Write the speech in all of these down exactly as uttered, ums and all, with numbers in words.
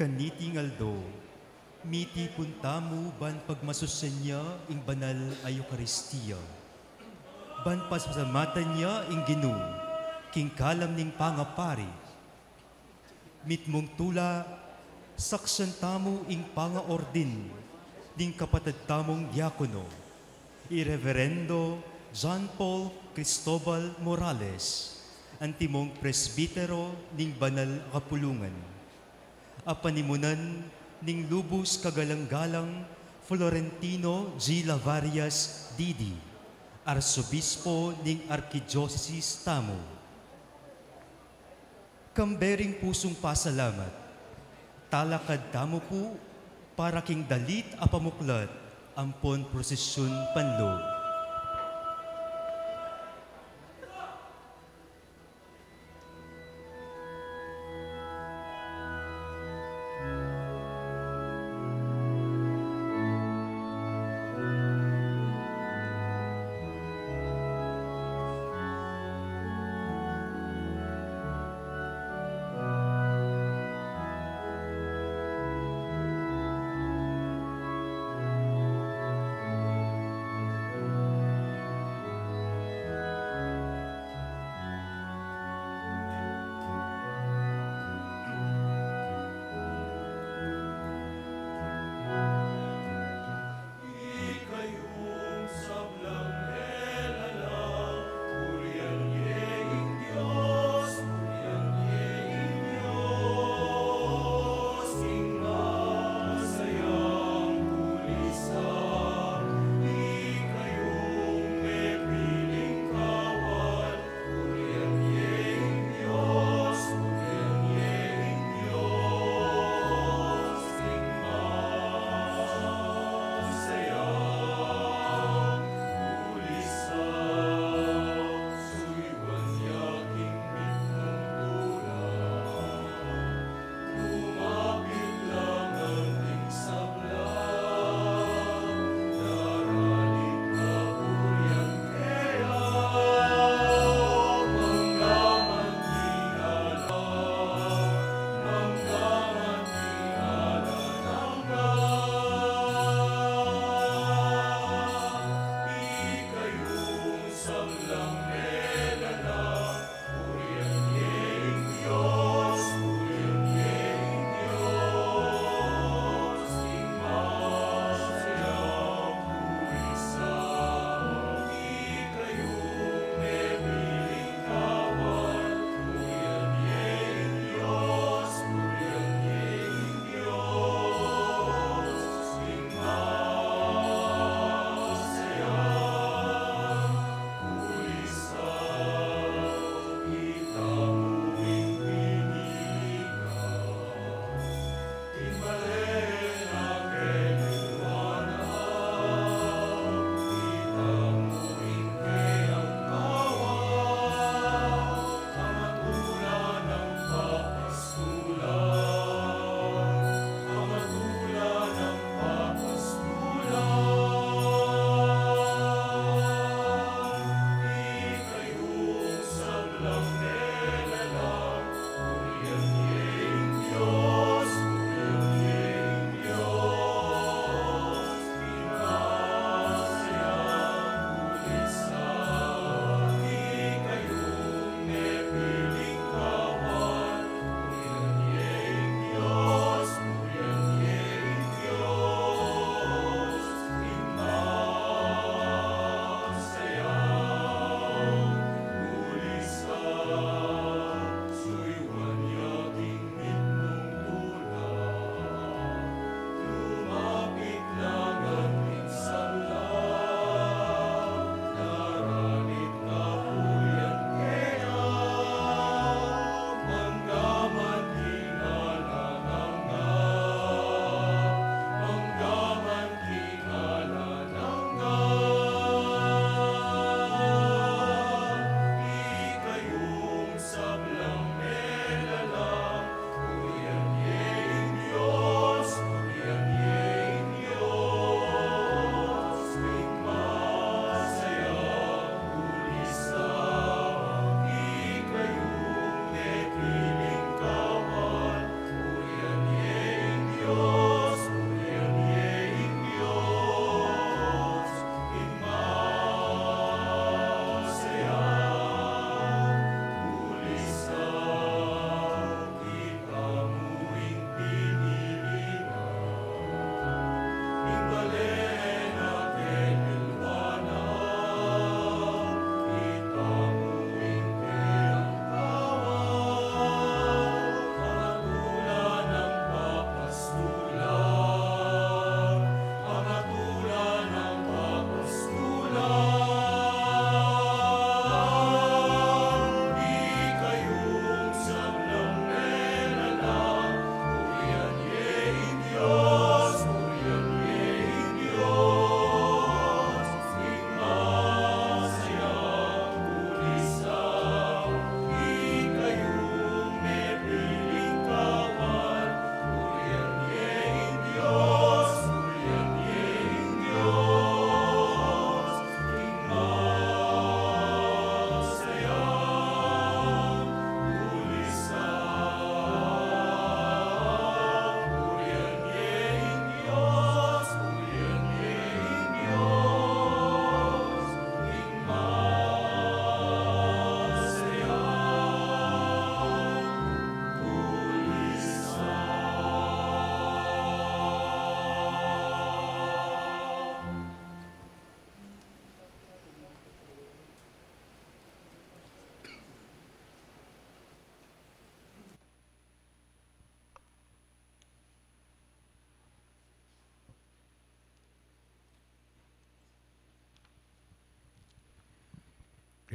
Kaniting aldo, mitipun tamu ban pagmasusyan ya ing banal a Eukaristia, ban pasalamatan ya ing Ginu king kalam ning pangapari. Mitmung tula, saksian tamu ing pangaordin ning kapatad tamung diakono, i Reverendo John Paul Cristobal Morales, antimong presbitero ning banal a kapulungan. A panimunan ning lubus kagalang-galang Florentino G. Lavarias, D D, Arsobispo ning Arkidiosesis tamu. Kambe ring pusung pasalamat, talakad tamu pu para king dalit a pamuklat ampon prosesyun panloob.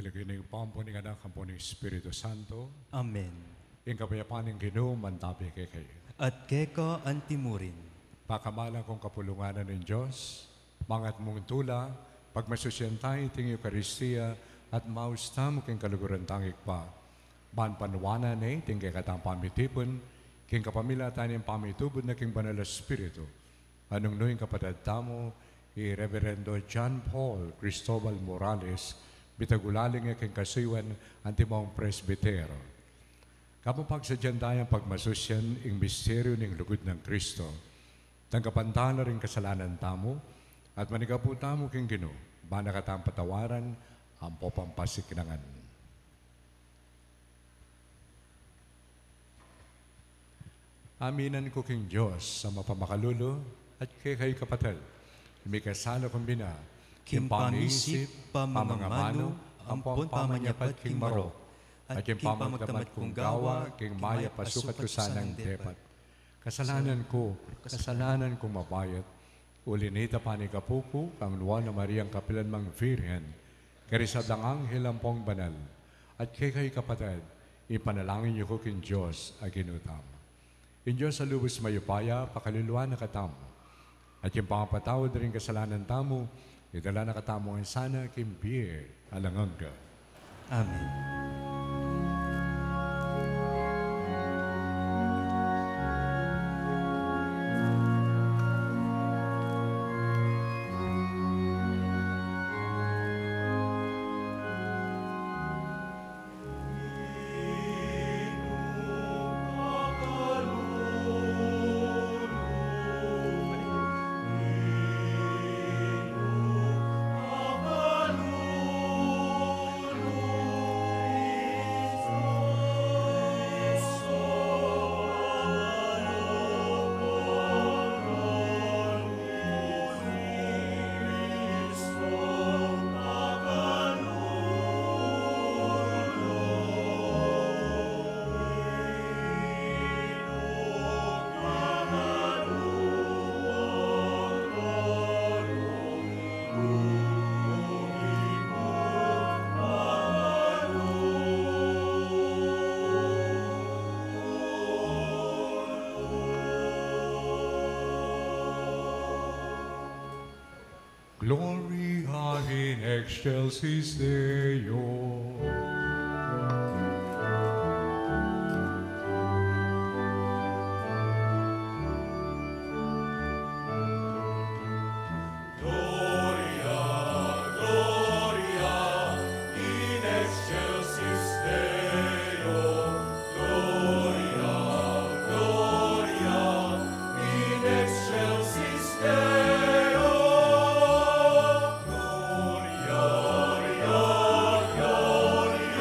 King lagyu ning Ibpa, ampo ning Anak, ampo ning Espiritu Santo. Amen. Ing kapayapan ning Ginu mantabi kekayu. At keka antimurin. Pakamalan kung kapulungan na ning Dios, mangat mung tula, pagmasusian taya iting Eukaristia, at maus tamu king kaluguran tang Ibpa. Ban panuanan na iting kekatang pamitipun, king kapamilatan ning pamitubud na king Banal a Espiritu. Nung nu ing kapatad tamu, i Reverendo John Paul Cristobal Morales, bitagulaling ya king kasuyuan antimong presbitero. Kamu pagsadyan tayang pagmasusian ing misteryu ning lugud nang Kristo. Tanggapan tala ring kasalanan tamu, at manigapu tamu king Ginu, ban na katang patawaran, ampo pampasiknangan. Aminan ku king Dios a mapamakalulu, at kekayu kapatad, mikasala ku mina, king pamisip, pamangamanu, ampon pamanyapat king marok, at king pamagtamad kung gawa, king mayap a sukat ku sanang depat. Kasalanan ku, kasalanan kung mabayat, uli nita panigapu ku kang Nuan a Mariang kapilan mang Virgen, karing sablang anghel ampong banal, at kekayu kapatad, ipanalangin yu ku king Dios a Ginu tamu. Ing Dios a lubus mayupaya, pakaluluan na katamu. At ing pamapatawad da ring kasalanan tamu, idala na katamu ngan sana king bie alang angga. Amen. Gloria in excelsis Deo. Gloria, Gloria in excelsis Deo. Gloria, Gloria in excelsis Deo. Gloria, Gloria, Gloria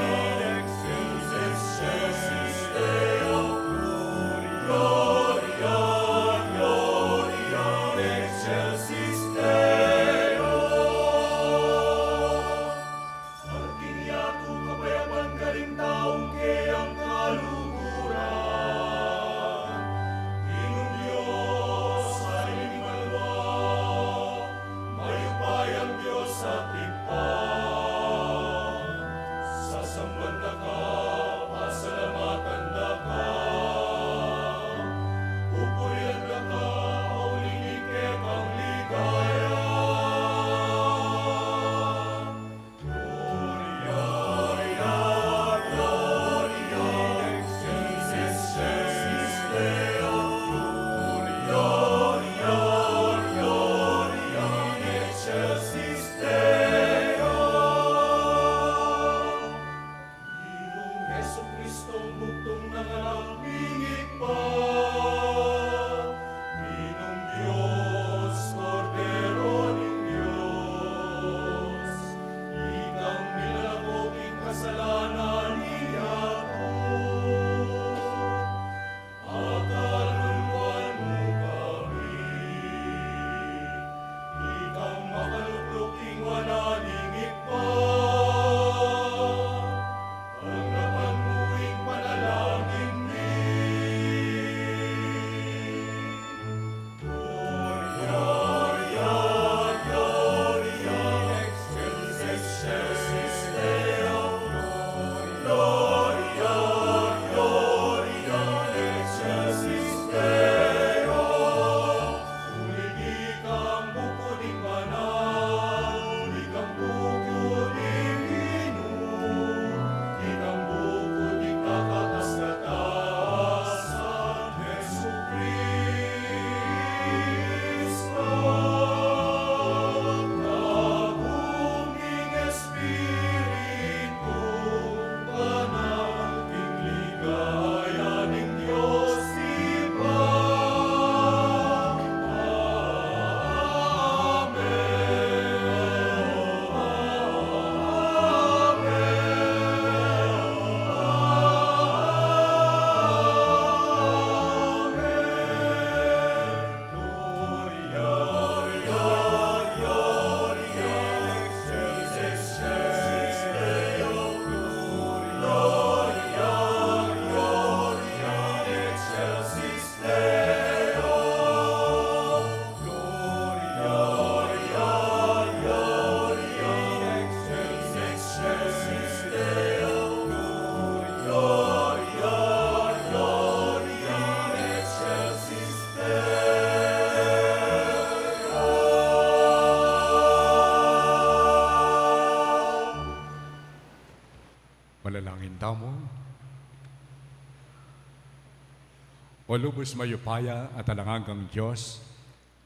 O lubus mayupaya at alang anggang Dios,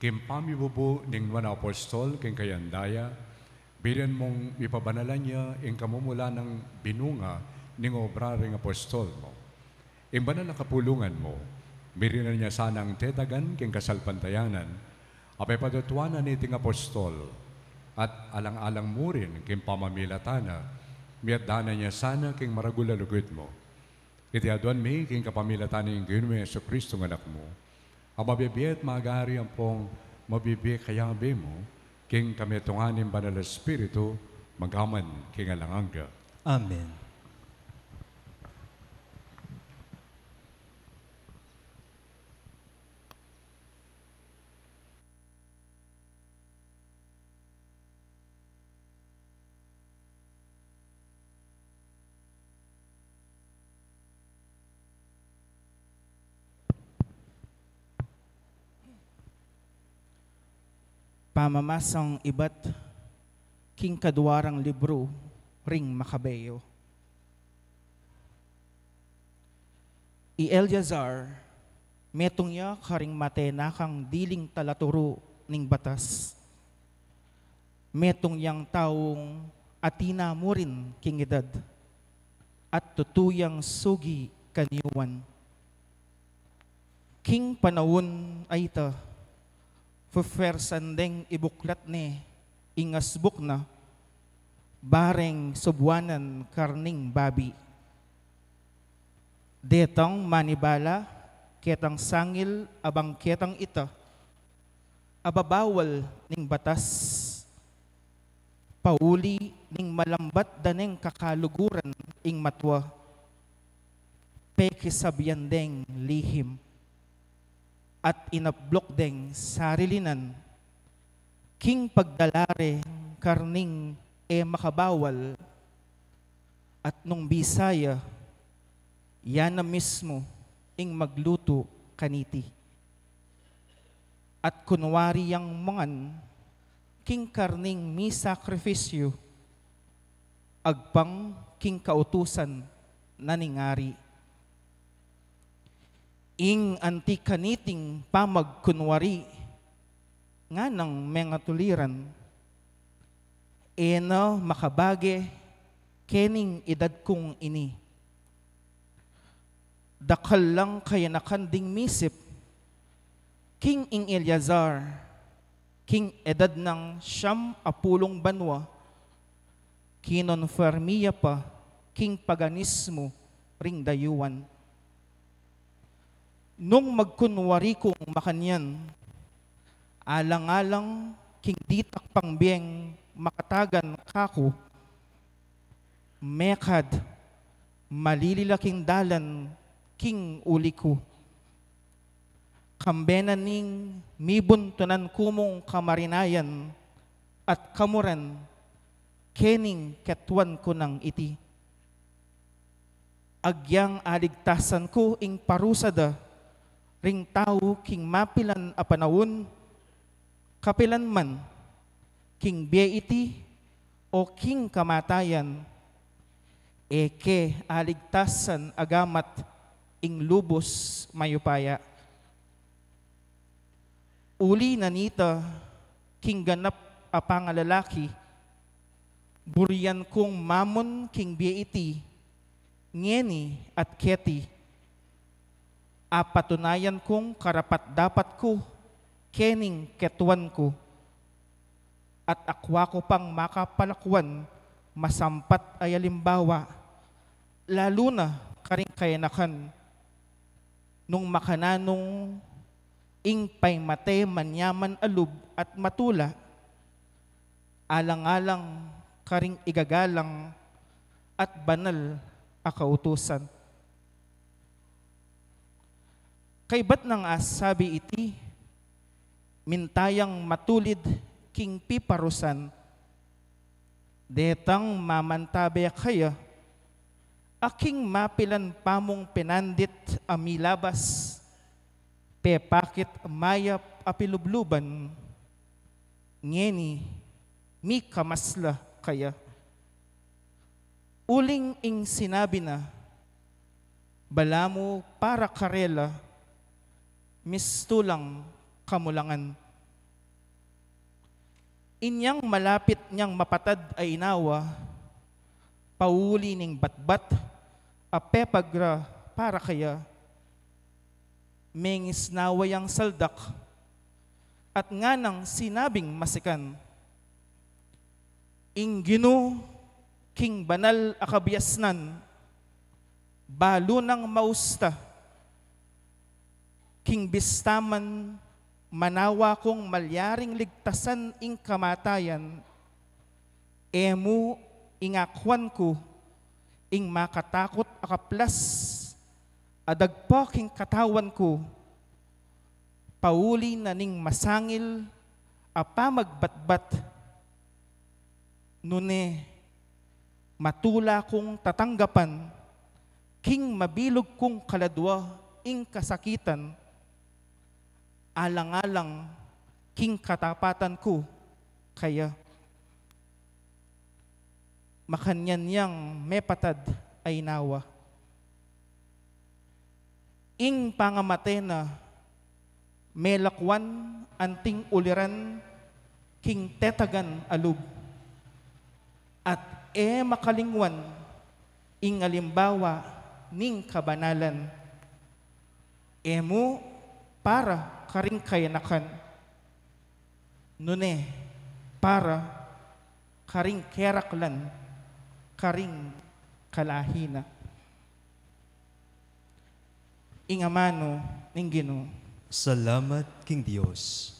king pamibubu ning nuan a apostol king kayang daya, binian mung mipabanalan ya ing kamumulan nang binunga ning obra ring apostol mu. Ing banal a kapulungan mu, mirinan ya sanang tetagan king kasalpantayanan, a pepatutuanan niting apostol, at alang-alang mu rin king pamamilatan na, miatdanan ya sana king maragul a lugud mu. Iti aduan mi king kapamilatan ning Ginu Jesucristo nga Anak mu, a mabibie at magari ampong mabibie kayabe mu, king kametungan ning Banal a Espiritu, magpaman king alang angga. Amen. Pamamasang ibat king kadua rang libru ring Makabeo. I Eleazar, metung ya karing matenakang diling talaturu ning batas. Metung yang taung atina mu rin king edad, at tutu yang sugi kaniwan. King panaun a ita, fufuersan deng ibuklat ne ing asbuk na, bareng subuanan karning babi. Detang manibala ketang sangil a bang ketang ita, ababawal ning batas, pauli ning malambat da neng kakaluguran ing matua, pekisabian deng lihim, at inabluk deng sarili nan, king pagdala re karning e makabawal, at nung bisa ya, ya na mismu ing maglutu kaniti. At kunwari yang mangan king karning misakrifisyu, agpang king kautusan na ning ari. Ing anti kaniting pamagkunwari, nganang mengatuliran, e na makabage kening edad kung ini. Dakal lang kayanakan ding misip, king ing Eleazar, king edad nang siam a pulung banua, kinonfirmi ya pa king paganismu ring dayuan. Nung magkunwari kung makanyan, alang-alang king ditak pang bieng makatagan kaku, mekad malilila king dalan king uli ku. Kambe na ning mibuntunan ku mung kamarinayan at kamuran kening ketuan ku nang iti. Agyang aligtasan ku ing parusa da ring tau king mapilan a panaun, kapilan man, king bie iti o king kamatayan, e ke aligtasan a gamat ing lubus mayupaya. Uli na nita, king ganap a pangalalaki, burian kung mamun king bie iti, ngeni at keti, apatunayan kung karapat-dapat ku kening ketuan ku, at akwa ku pang makapalakuan masampat a alimbawa, lalu na karing kayanakan, nung makananu ing paimate manyaman a lub at matula, alang-alang karing igagalang at banal a kautusan. Kaybat nang asabi iti, minta yang matulid king piparusan, detang mamantabe kaya, a king mapilan pa mung pinandit a milabas, pepakit mayap a pilubluban, ngeni mikamasla kaya. Uling ing sinabi na, balamu para karela, Mistulang kamulangan. Inyang malapit nyang mapatad a inawa, pauli ning batbat a pepag ra para kaya, mengisnawa yang saldak, at nganang sinabing masikan, Ing Ginu king banal a kabiasnan, balu nang mausta, king bista man manawa kung malyaring ligtasan ing kamatayan, e mu ing akuan ku, ing makatakut a kaplas a dagpa king katawan ku, pauli na ning masangil a pamagbatbat, nune matula kung tatanggapan, king mabilug kung kaladwa ing kasakitan, alang-alang king katapatan ku kaya. Makanyan yang mepatad a inawa. Ing pangamate na melakwan anting uliran king tetagan a lub, at e makalingwan ing alimbawa ning kabanalan. E mu para karing kayanakan, nune para karing keraklan, karing kalahi na. Ing amanu ning Ginu. Salamat king Dios.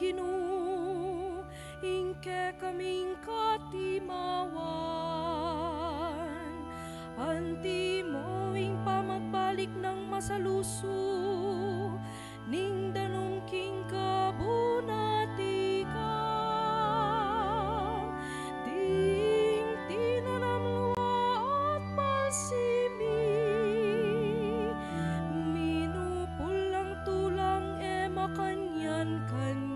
Ginu, ing kekaming katimawan, antimo ing pamagbalik nang masalusu ning danum king kabunatikan, ding tinanam lua at balsimi, minupul lang tulang e makanyan-kanyan.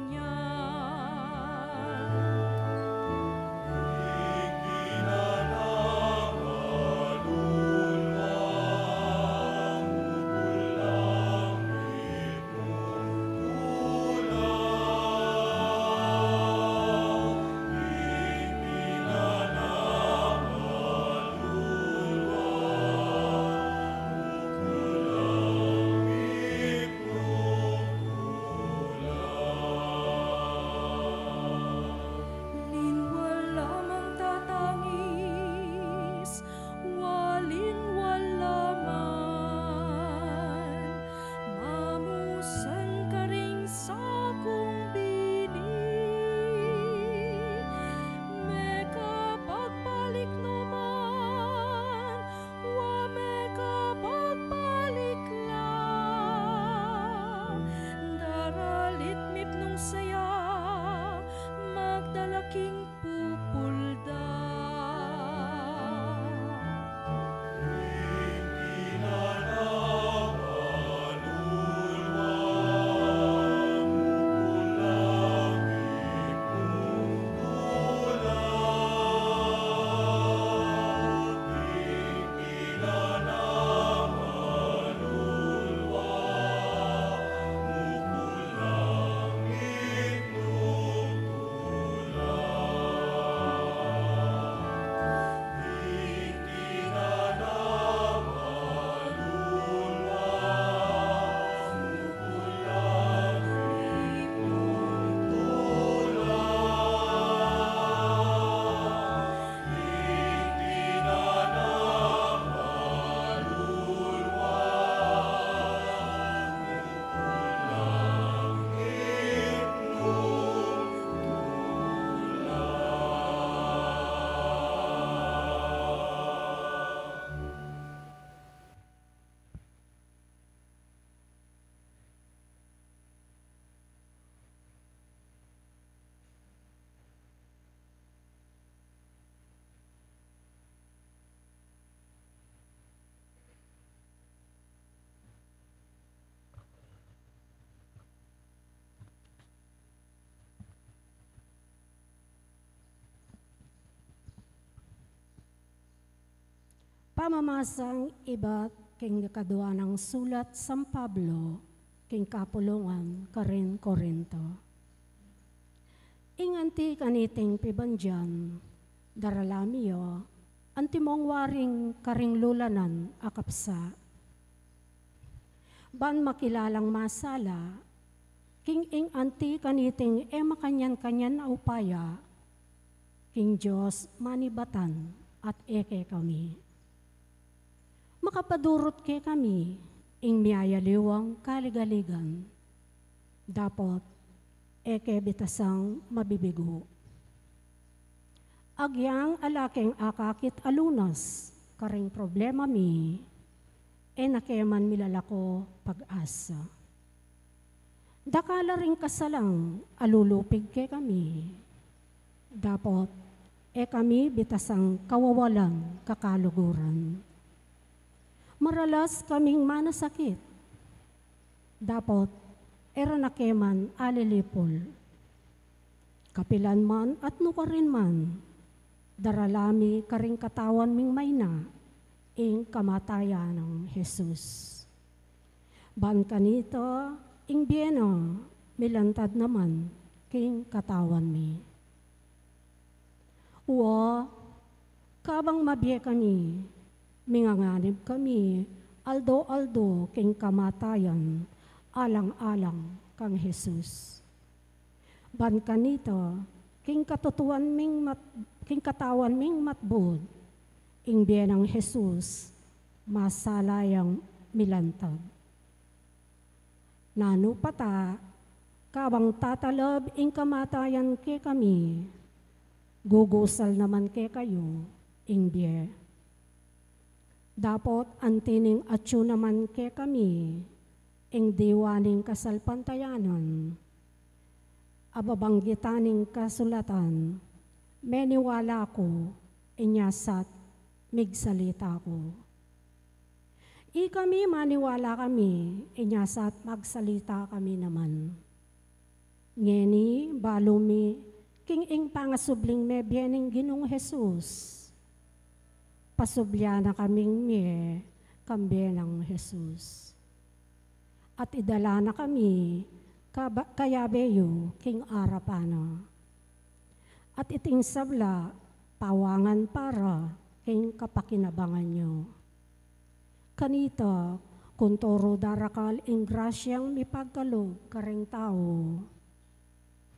Linwal lamang tatangis, walin wal laman, mamusan karing sakung bini, mekapagbalik no man, wa mekapagbalik la, daralit mipnung saya, magdala king pupul da. Pamamasang ibat king kadua nang sulat San Pablo king kapulungan karin Corinto. Ing anti kaniting pibandian, darala mi ya, antimong waring karing lulanan a kapsa. Ban makilalang masala, king ing anti kaniting e makanyan-kanyan a upaya, king Dios manibatan at e kekami. Makapadurut kekami ing miyayaliwang kaligaligan, dapot e ke bitasang mabibigu. Agyang ala keng akakit a lunas karing problema mi, e na ke man milalako pag-asa. Dakal la ring kasalang a lulupig kekami, dapot e kami bitasang kawawalan kakaluguran. Maralas kaming manasakit, dapot e ra na ke man alilipul. Kapilan man at nukarin man, darala mi karing katawan ming mayna ing kamatayan nang Jesus. Ban kanita, ing bie na milantad naman king katawan mi. Wa, kabang mabie kami, minganganib kami aldo-aldo king kamatayan, alang-alang kang Jesus. Ban kanita, king katutuan ming mat-, king katawan ming matbud, ing bie nang Jesus, masala yang milantad. Nanu pa ta, Kabang tatalab ing kamatayan kekami, gugusal naman kekayu ing bie. Dapot anti ning atyu naman kekami ing diwa ning kasalpantayanan, a babanggitan ning kasulatan, meniwala ku, inya sat migsalita ku. Ikami maniwala kami, inya sat magsalita kami naman. Ngeni, balu mi king ing pangasubling mebie ning Ginung Jesus. Pasublian na kaming mie kang bie nang Jesus. At idala na kami kaba-, kayabe yu king arapan na. At iting sabla, pawangan para king kapakinabangan yu. Kanita, kuntoro darakal ing grasyang mipagkalub kareng tau,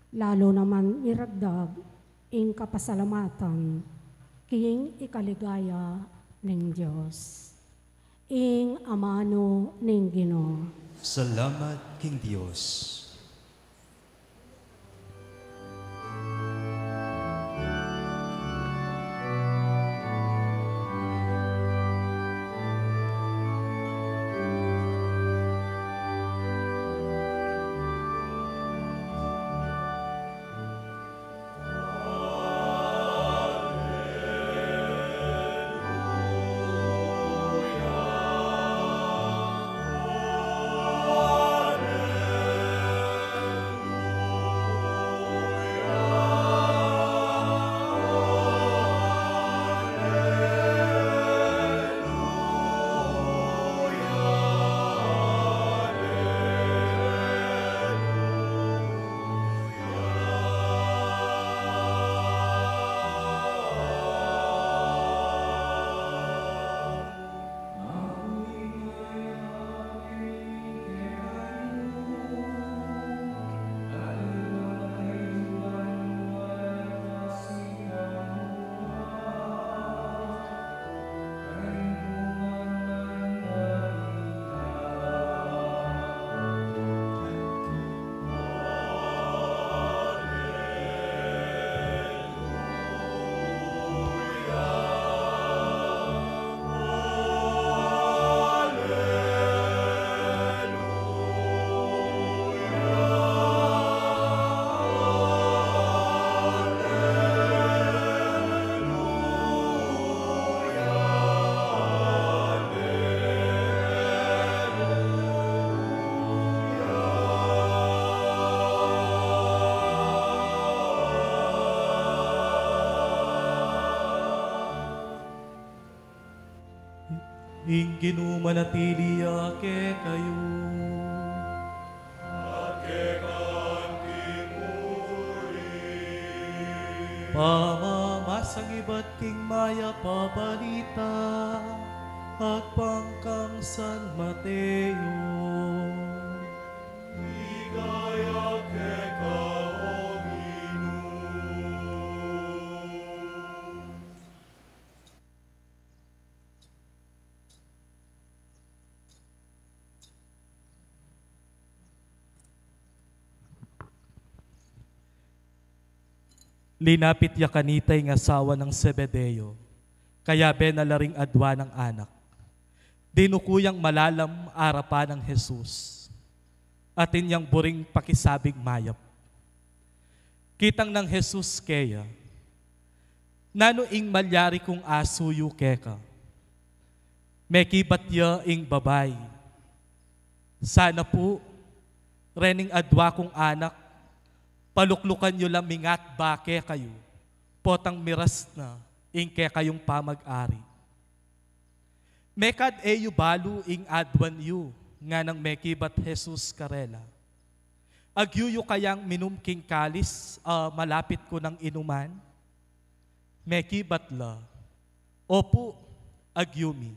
lalu naman miragdag ing kapasalamatan king ikaligaya ning Dios. Ing amanu ning Ginu. Salamat king Dios. Ing Ginu manatili ya kekayu. At keka mu rin. Pamamasan ibat king mayap a balita agpang kang San Mateo. Ligaya keka, O Ginu. Linapit ya kanita ing asawa nang Zebedeo, kayabe na la ring adwa nang anak. Dinuku yang malalam arapan nang Jesus. Atin yang buring pakisabing mayap. Kitang nang Jesus keya, "Nanu ing malyari kung asuyu keka?" Mekibat ya ing babai, "Sana pu, rening adwa kung anak, paluklukan yu lang mingatba kekayu, potang miras na ing kekayung pamag-ari." "Mekad e yu balu ing adwan yu?" nganang mekibat Jesus karela. "Agyu yu kayang minum king kalis a malapit ku nang inuman?" Mekibat la, "Opu, agyu mi."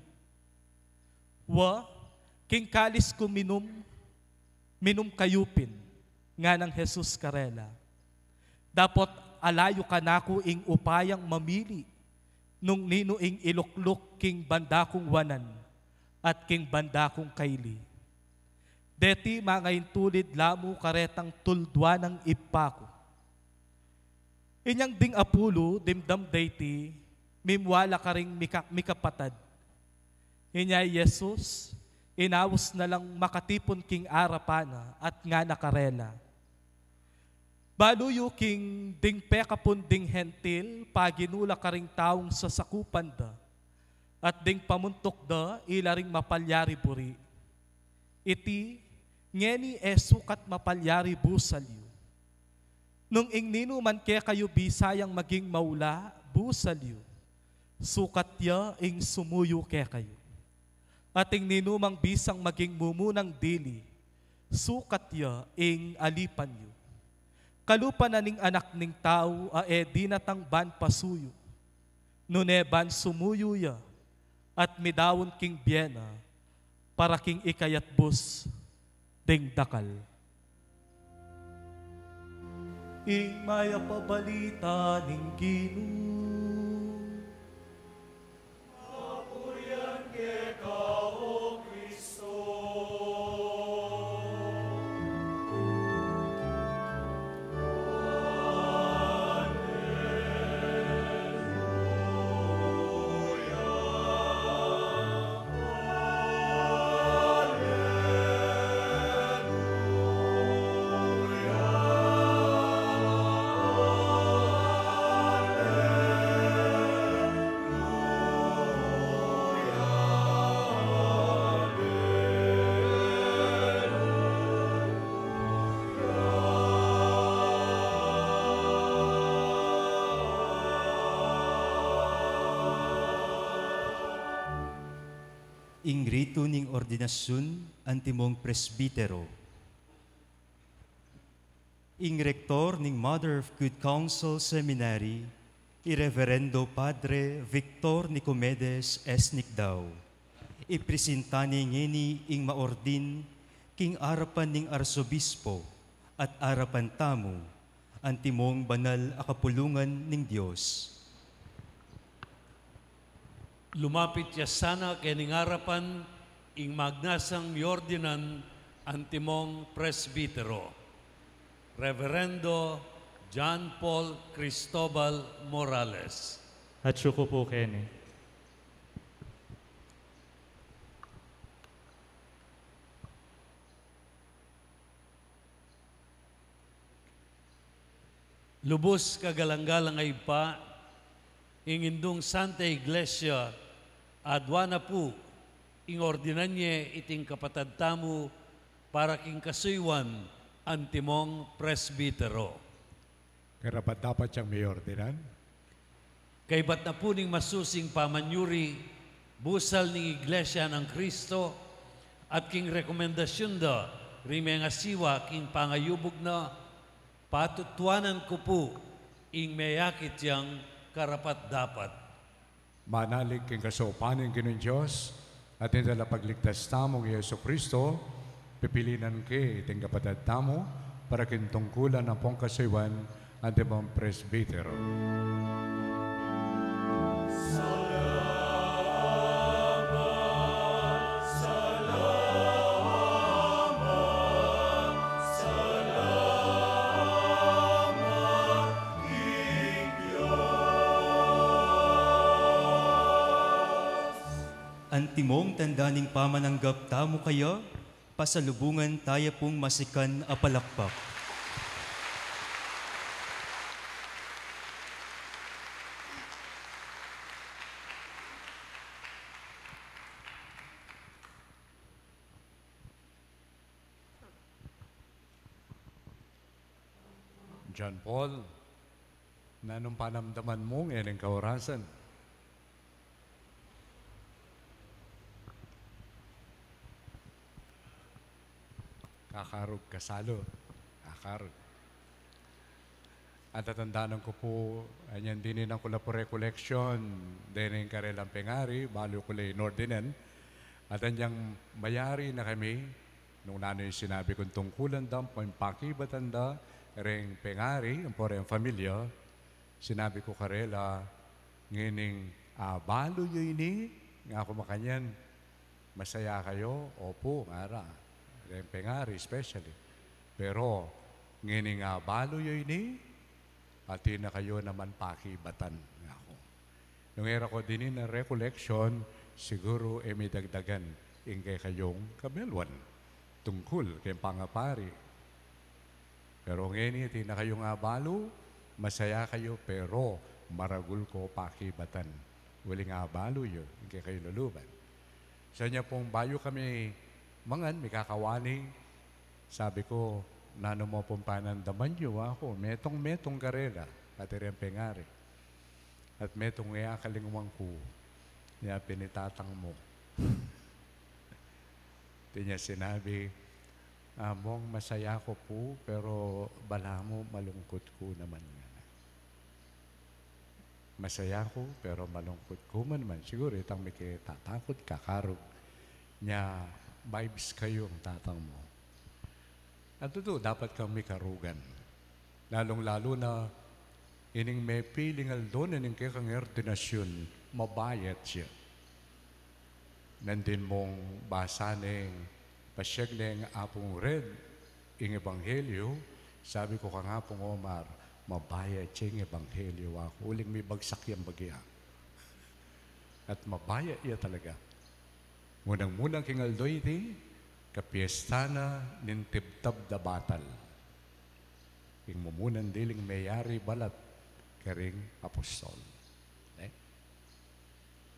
"Wa, king kalis kung minum, minum kayu pin," nganang Jesus karela. "Dapot ala yu kanaku ing upayang mamili nung ninu ing ilukluk king banda kung wanan at king banda kung kaili." Deti mangaintulid la mu karetang tulduan nang Ibpa ku. Inyang ding apu lu dimdam deti, mimua la karing mika-, mikapatad. Inya i Jesus, inaus na lang makatipun king arapan na at ngana karela, "Balu yu king ding pekapun ding Hentil, paginu la karing taung sasakupan da, at ding pamuntuk da ila ring mapalyari buri. Iti, ngeni e sukat mapalyari busal yu. Nung ing ninuman kekayu bisa yang maging maula busal yu, sukat ya ing sumuyu kekayu. At ing ninumang bisang maging mumunang dili, sukat ya ing alipan yu. Kalupa na ning Anak ning Tau a e dinatang ban pasuyu, nune ban sumuyu ya at midaun king bie na para king ikayatbus ding dakal." Ing mayap a balita ning Ginu. Papurian keka, O Kristo. Ing ritu ning ordinasyun antimong presbitero. Ing rektor ning Mother of Good Counsel Seminary, i Reverendo Padre Victor Nicomedes S. Nicdao, ipresinta ne ngeni ing maordin king arapan ning arsobispo at arapan tamu, antimong banal a kapulungan ning Dios. Lumapit ya sana kening arapan ing magnasang miordinan antimong presbitero, Reverendo John Paul Cristobal Morales. Atsu ku pu keni. Lubus kagalang-galang a Ibpa, ing Indung Santa Iglesia, adua na pu ing ordinan ye iting kapatad tamu para king kasuyuan antimong presbitero. Karapat-dapat yang miordinan. Kaybat na pu ning masusing pamanyuri, busal ning Iglesia nang Kristo, at king rekomendasyun da ring mengasiwa king pangayubug na, patutuanan ku pu ing meyakit yang karapat-dapat. Manalig king kasaupan ning Ginung Dios, at ning Talapagligtas tamung Jesu Kristo, pipilinan ke iting kapatad tamu para king tungkulan ampong kasuyuan antimong presbitero. Antimong tanda ning pamananggap tamu kaya, pasalubungan taya pung masikan a palakpak. John Paul, nanung panamdaman mu ngening kaorasan? Kakarug, kasalu, kakarug. At tatandanan ku pu, anyan dininan ku la pu recollection, dening karelang pengari, balu ku la inordinan. At anyang mayari na kami, nung nanu ing sinabi kung tungkulan da, ampong pakibatan da reng pengari, ampo reng familia, sinabi ku karela, ngening, ah, balu yu ini, ngaku makanyan, masaya kayu? Opu, ngara. Pengari especially. Pero, ngening abalu yu ini, atin na kayu naman pakibatan, ngaku. Nung e ra ku dinin a recollection, siguru e midagdagan ing kekayung kabeluan tungkul keng pangapari. Pero ngeni atin na kayung abalu, masaya kayu, pero maragul ku pakibatan uling abalu yu ing kekayung luluban. Sa nya pung bayu kami mangan, mikakawani, sabi ku, "Nanu mu pung panandaman yu?" Aku, "Metung-metung karela," pati reng pengari. "At metung e akalingwan ku, nya pin i tatang mu." Atin ya sinabi, "Among, masaya ku pu, pero balamu malungkut ku naman," ngana. "Masaya ku, pero malungkut ku man naman." Siguru itang mikitatakut, kakarug, nya vibes kayu ing tatang mu. At tutu, dapat kang mikarugan. Lalung-lalu na ining mepiling aldo na ning kekang ordinasyun, mabayat ya. Nandin mung basa neng, pasiag neng Apung Red ing ebanghelyo, sabi ku kang Apung Omar, "Mabayat ya ing ebanghelyo," aku, uling mibagsak yang bagya. At mabayat ya talaga. Munang-muna king aldo iti, kapiesta na ning tibtab da batal. Ing mumunan diling meyari balat karing apostol. Eh?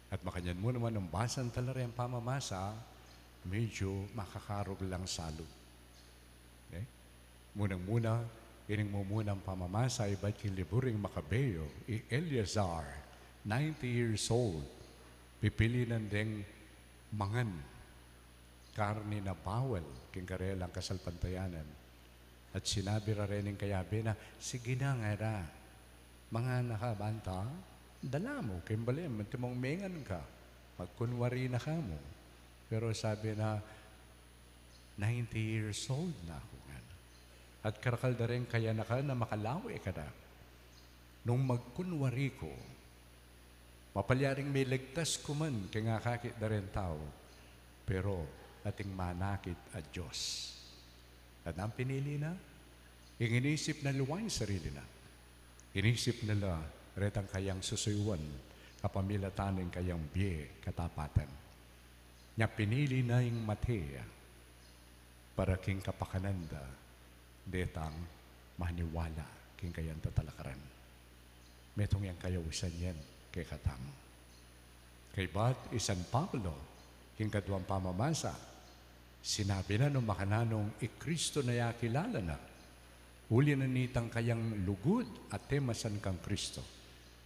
At makanyan mu naman nung basan tala reng pamamasa, medyu makakarug lang salu. Eh? Munang-muna, ining mumunang pamamasa ibat king libru ring Makabeo, i Eleazar, ninety years old, pipili na deng mangan karni na bawal king karelang kasalpantayanan. At sinabi ra reng kayabe na, "Sige na," ngara, "mangan na ka, banta dala mu king balem, antimong mengan ka, magkunwari na ka mu." Pero sabi na, "Ninety years old na ku," ngana. "At karakal da reng kayanakan a makalawe ka da. Nung magkunwari ku, mapalyaring miligtas ku man king akakit da reng tau, pero ating manakit a Dios." At nanu ing pinili na? Ing inisip na la ing sarili na. Inisip na la retang kayang susuyuan, kapamilatan ning kayang bie katapatan. Nya pinili na ing mate ya para king kapakanan da detang maniwala king kayang tatalakaran. Metung yang kayausan yan kekatamu. Kaybat i San Pablo, king kaduang pamamasa, sinabi na nung makananung i Kristo na ya kilala na, uli na nitang kayang lugud a temasan kang Kristo.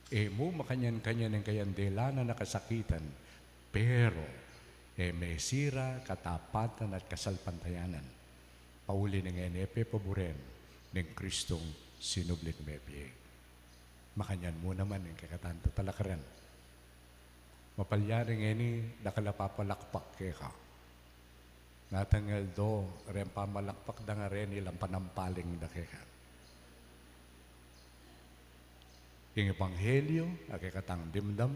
E mu makanyan-kanyan ing kayang delanan a kasakitan, pero e mesira katapatan at kasalpantayanan. Pauli ning e ne pepaburen ning Kristong sinubling mebie. Makanyan mu naman ing kekatang tatalakaran. Mapalyaring e ne da ka la papalakpak keka. Ngatang aldo, reng pamalakpak da ngeni lang panampaling da keka. Ing ebanghelyo a kekatang dimdam,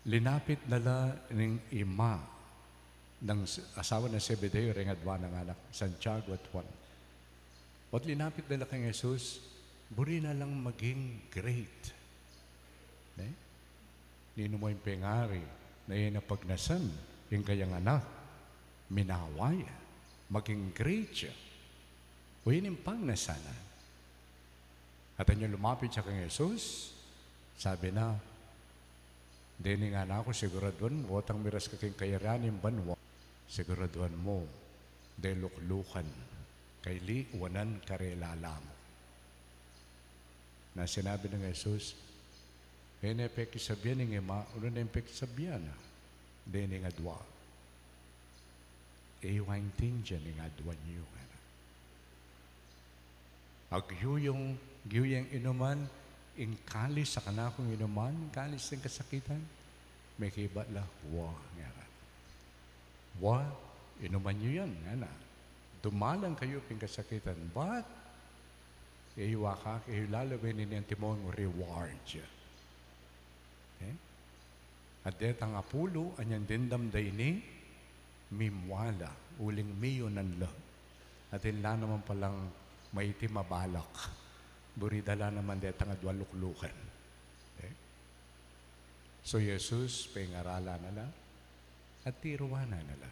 linapit na la ning ima nang s-, asawa nang Zebedeo reng adua nang anak, Santiago at Juan. Ot linapit na la kang Jesus, buri na lang maging great. Ne? Ninu mu ing pengari na e na pagnasan ing kayang anak, minawa ya, maging great ya. O ini ing pagnasan na. At anya lumapit ya kang Jesus, sabi na, "Deni ngana ku, siguraduan mu, potang miras ka king kayarian ning banua, siguraduan mu, de luklukan, kailiwanan karela la mu." Na sinabi nang Jesus, "E ne pekisabyan ing ima, o nanu ing pekisabyan na, deni ing adua?" "E yu aintindian ing adua yu," ngana. "Agyu yung, agyu yang inuman ing kalis a kanakung inuman, kalis ning kasakitan?" Mekibat la, "Wa," ngana. "Wa, inuman yu yan," ngana. "Dumalan kayu king kasakitan, but e yu akakit, e yu lalawen ing antimong reward." Eh? At detang apulu a anyang dimdam da ini, mimwala Uling miyunan la. Atin la naman palang maitim a balak. Buri da la naman detang adwang luklukan. Okay? So, Jesus, pengaralan na la, at tiruan na la.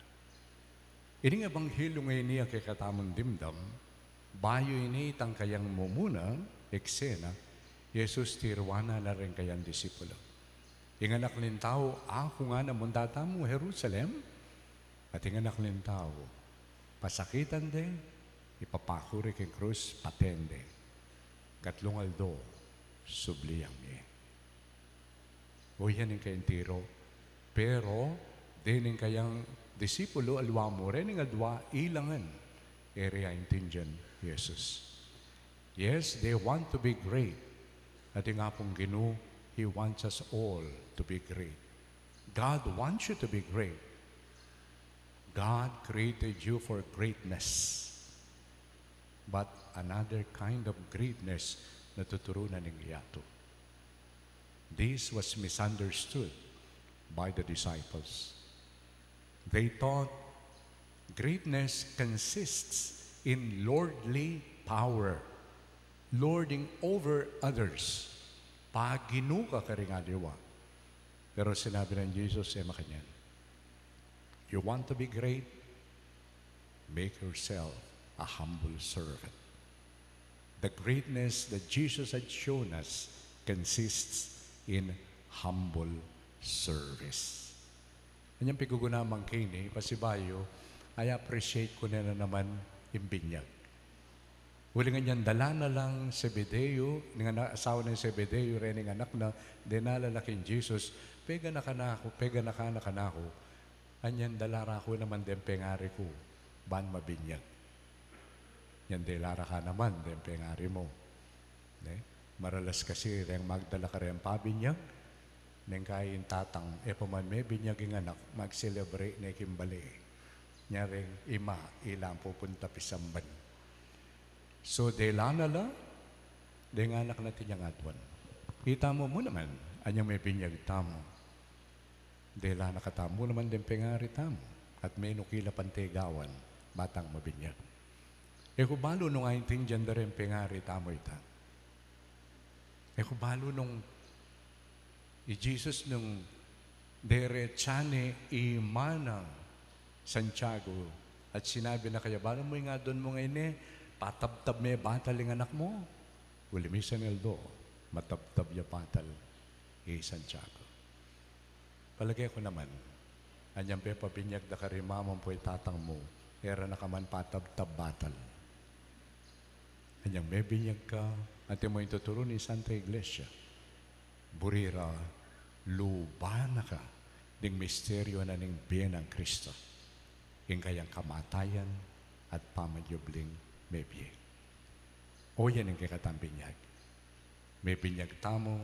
Ining ebanghelyo ngeni a kekatamung dimdam, bayu ini itang kayang mumuna eksena, Jesus tiruan na la ring kayang disipulo. Ing Anak ning Tau, aku ngana munta tamu Jerusalem, at ing Anak ning Tau, pasakitan de, ipapaku re king krus, paten de. Katlung aldo, sublian ye. O, yan ing kayang tiru. Pero dening kayang disipulo, aliwa mu reng adwa ilangan, e re aintindian Jesus. Yes, they want to be great. At ing Apung Ginu, He wants us all to be great. God wants you to be great. God created you for greatness. But another kind of greatness na tuturu na ning yatu. This was misunderstood by the disciples. They thought greatness consists in lordly power, lording over others. Paginu ka karing aliwa. Pero sinabi ng Jesus, e makanyan. You want to be great? Make yourself a humble servant. The greatness that Jesus had shown us consists in humble service. Anyang piguguna mangkini, pasibayu, I appreciate ku na naman ing binyag. Uling anyang dala na lang Zebedeo, ning ana-, asawa nang Zebedeo, reng anak na, dinala la king Jesus, peganakan na ku, peganakan na ku. Anyang dala ra ku naman deng pengari ku, ban mabinyag. Anyang dala ra ka naman deng pengari mu. Ne? Maralas kasi reng magdala kareng pabinyag, neng kaya ing tatang, e pa man mebinyag ing anak, mag-celebrate ne king bale. Nya reng ima, ila ing pupunta pisamban. So, dela na la, deng anak na tinyang adwan. Itamu mu naman, anyang mebinyag tamu. Dela na katamu naman deng pengari tamu, at menukila pang tegawan, ba tang mabinyag. E ku balu nung aintindian da reng pengari tamu ita. E ku balu nung i Jesus nung deretsa ne i manang Santiago at sinabi na kaya, "Balu mu ing adwan mu ngeni, patabtab me batal ing anak mu." Uli misan aldo, matabtab ya batal i Santiago. Palage ku naman, anyang pepabinyag da karing mama mu ampong tatang mu, e ra na ka man patabtab batal. Anyang mebinyag ka, atin mu ing tuturu ning Santa Iglesia, buri ra luban na ka ding misteryu na ning bie nang Kristo, ing kayang kamatayan at pamanyubling mebie. O yan ing kekatang binyag. Mebinyag tamu,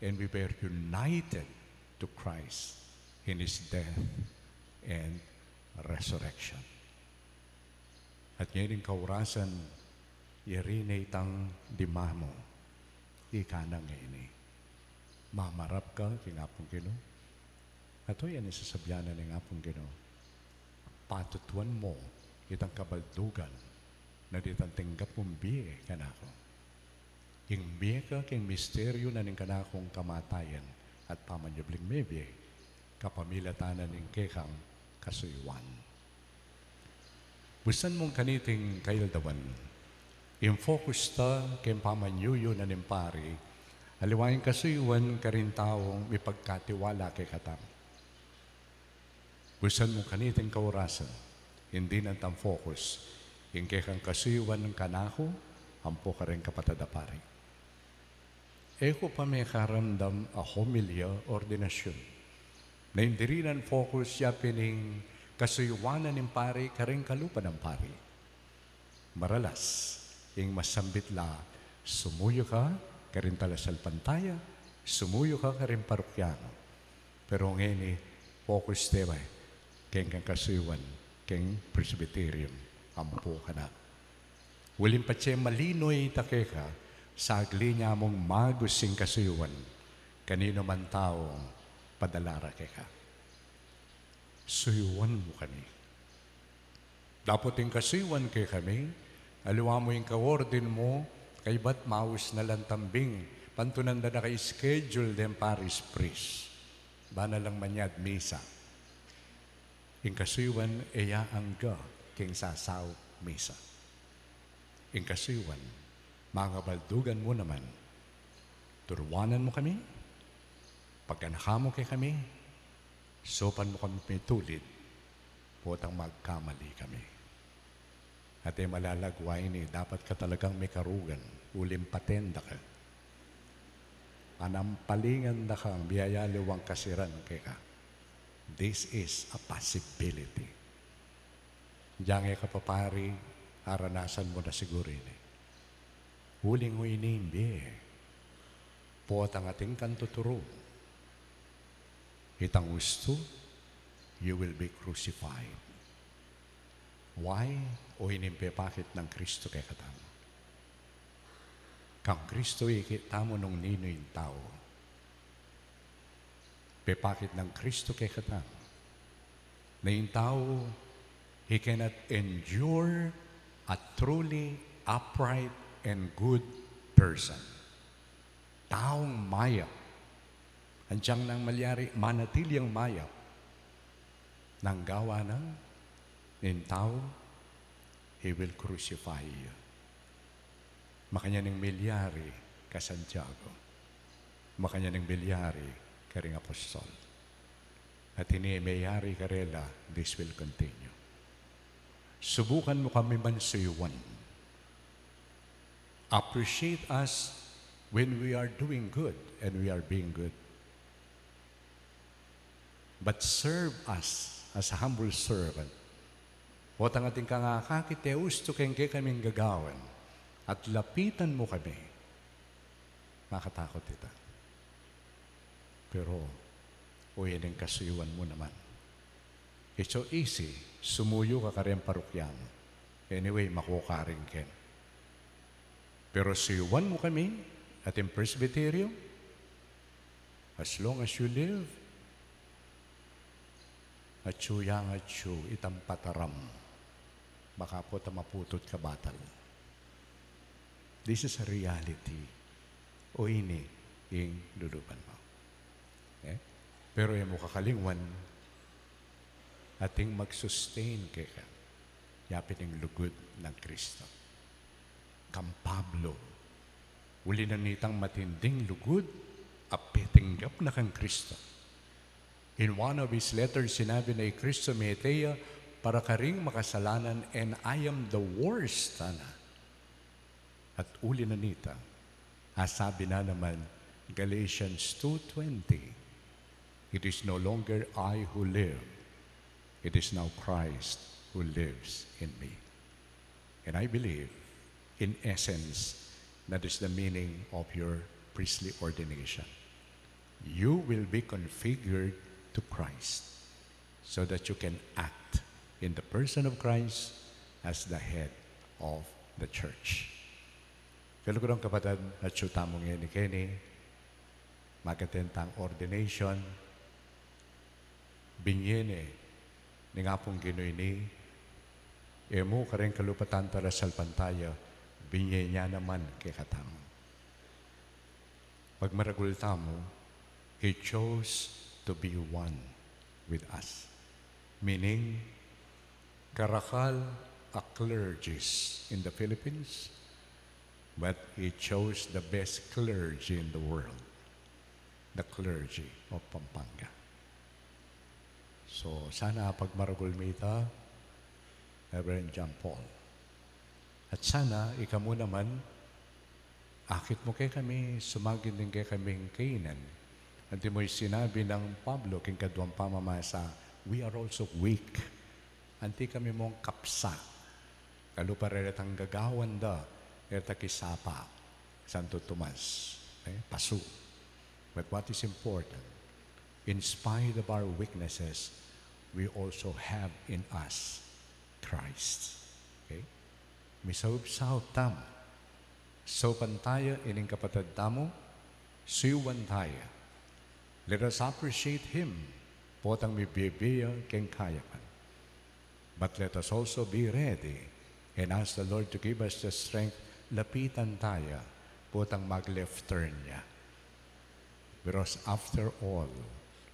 and we were united to Christ in His death and resurrection. At ngeni ing kaurasan, yari ne itang dimamu, ika na ngeni. Mamarap ka king Apung Ginu. At o yan ing sasabian na ning Apung Ginu, patutuan mu itang kabaldugan na ditang tinggap mung bie kanaku. Ing mie ka king misteryu na ning kanakung kamatayan at pamanyubling mebie, kapamilatan na ning kekang kasuyuan. Busan mung kaniting kaildawan, ing focus ta king pamanyuyu na ning pari, aliwa ing kasuyuan karing taung mipagkatiwala kekatamu. Busan mung kaniting kaurasan, ing dinan tang focus, ing kekang kasuyuan kanaku, ampo kareng kapatad a pari. E ku pa mekaramdam a homilya, ordinasyun, na ing dirinan focus ya pin ing kasuyuan na ning pari kareng kalupa nang pari. Maralas, ing masambit la, sumuyu ka karing talasalpantaya, sumuyu ka karing parokyano. Pero ngeni, focus te ba, keng, keng kasuyuan, keng presbyterium, ampo kanaku. Uling patse malino ita keka, sagli ne mung magus ing kasuyuan, kaninu man taung padala ra keka. Suyuan mu kami. Dapot ing kasuyuan kekami, aliwa mu ing kaordin mu, kaybat maus na lang tambing, pantunan da na ka-schedule deng parish priest. Ba na lang manyad misa. Ing kasuyuan e ya angga king sasaup misa. Ing kasuyuan, mangabaldugan mu naman, turuanan mu kami, paganakan mu kekami, saupan mu kami mitulid, potang magkamali kami. At e malalagwa ini, dapat ka talagang mikarugan, uling paten da ka. Panampalingan da kang biyayaliwang kasiran keka. This is a possibility. Diang e ka papari, aranasan mu na siguru ini. Uling o ini ing bie, potang atin kang tuturu, itang ustu, you will be crucified. Why? O ini ing pepakit nang Kristo kekatamu. Kang Kristo ikit tamu nung ninu ing tau. Pepakit nang Kristo kekatamu na ing tau, he cannot endure a truly upright and good person. Taung mayap. Antiang nang malyari manatili yang mayap. Nang gawa na ning tau, he will crucify you. Makanyan ing milyari ka Santiago. Makanyan ing milyari karing apostol. At ini e meyari karela, this will continue. Subukan mu kami man suyuan. Appreciate us when we are doing good and we are being good. But serve us as a humble servant. Potang atin kang akakit e ustu keng kekaming gagawan, at lapitan mu kami, makatakut ita. Pero, o, yan ing kasuyuan mu naman. It's so easy, sumuyu ka kareng parokya mu. Anyway, makukaring ken. Pero suyuan mu kami, ating presbyterio, as long as you live, atyu yang atyu itang pataram, baka pota maputut ka batal. This is a reality. O ini ing luluban mu. Eh? Pero e mu kakalingwan, ating mag-sustain keka, yapin ing lugud nang Kristo. Kang Pablo, uli na nitang matinding lugud, apetinggap na kang Kristo. In one of his letters, sinabi na, i Kristo mete ya para karing makasalanan, and I am the worst, ana. At uli na nita, asabi na naman, Galatians two twenty, "It is no longer I who live, it is now Christ who lives in me." And I believe, in essence, that is the meaning of your priestly ordination. You will be configured to Christ so that you can act in the person of Christ as the head of the church. Kalugurang kapatad, atyu tamu ngeni keni, mag-attend tang ordination, binye ne ning Apung Ginu ini, e mu kareng kalupatan tala salpantaya, binye na naman kekatamu. Pagmaragul tamu, he chose to be one with us. Meaning, karakal a clergies in the Philippines, but he chose the best clergy in the world, the clergy of Pampanga. So, sana pagmaragul mita, Reverend John Paul. At sana, ikamu naman, akit mu kekami, sumagin din kekaming kainan. Anti mu ing sinabi nang Pablo king kaduang pamamasa, "We are also weak." Anti kami mung kapsa. Kalupa reretang gagawan da, reta kisapa, Santo Tomas, eh, pasu. But what is important, in spite of our weaknesses, we also have in us Christ. Okay? Misaup-saup tamu. Saupan taya ining kapatad tamu, suyuan taya. Let us appreciate him. Potang mibie-bie ya keng kayapan. But let us also be ready and ask the Lord to give us the strength. Lapitan taya, potang mag-left turn ya. Because after all,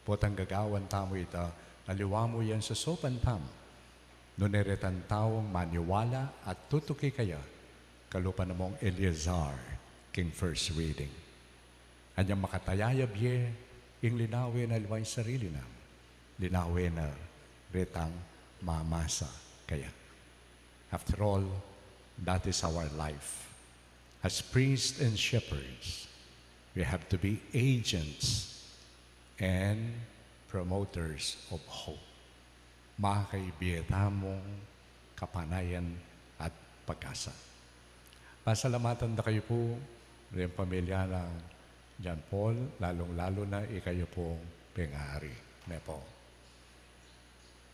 potang gagawan tamu ita, aliwa mu yan sa sopan tamu. Nune retang taung maniwala at tutuki kaya, kalupa na mung Eleazar, king first reading. Anyang makataya ya bie, ing linawen na aliwa ing sarili na. Linawen na retang mamasa kaya. After all, that is our life. As priests and shepherds, we have to be agents and promoters of hope. Makaibie tamung kapanayan at pag-asa. Pasalamatan da kayu pu, ring pamilya nang John Paul, lalung-lalu na ikayu pung pengari. Ne pu.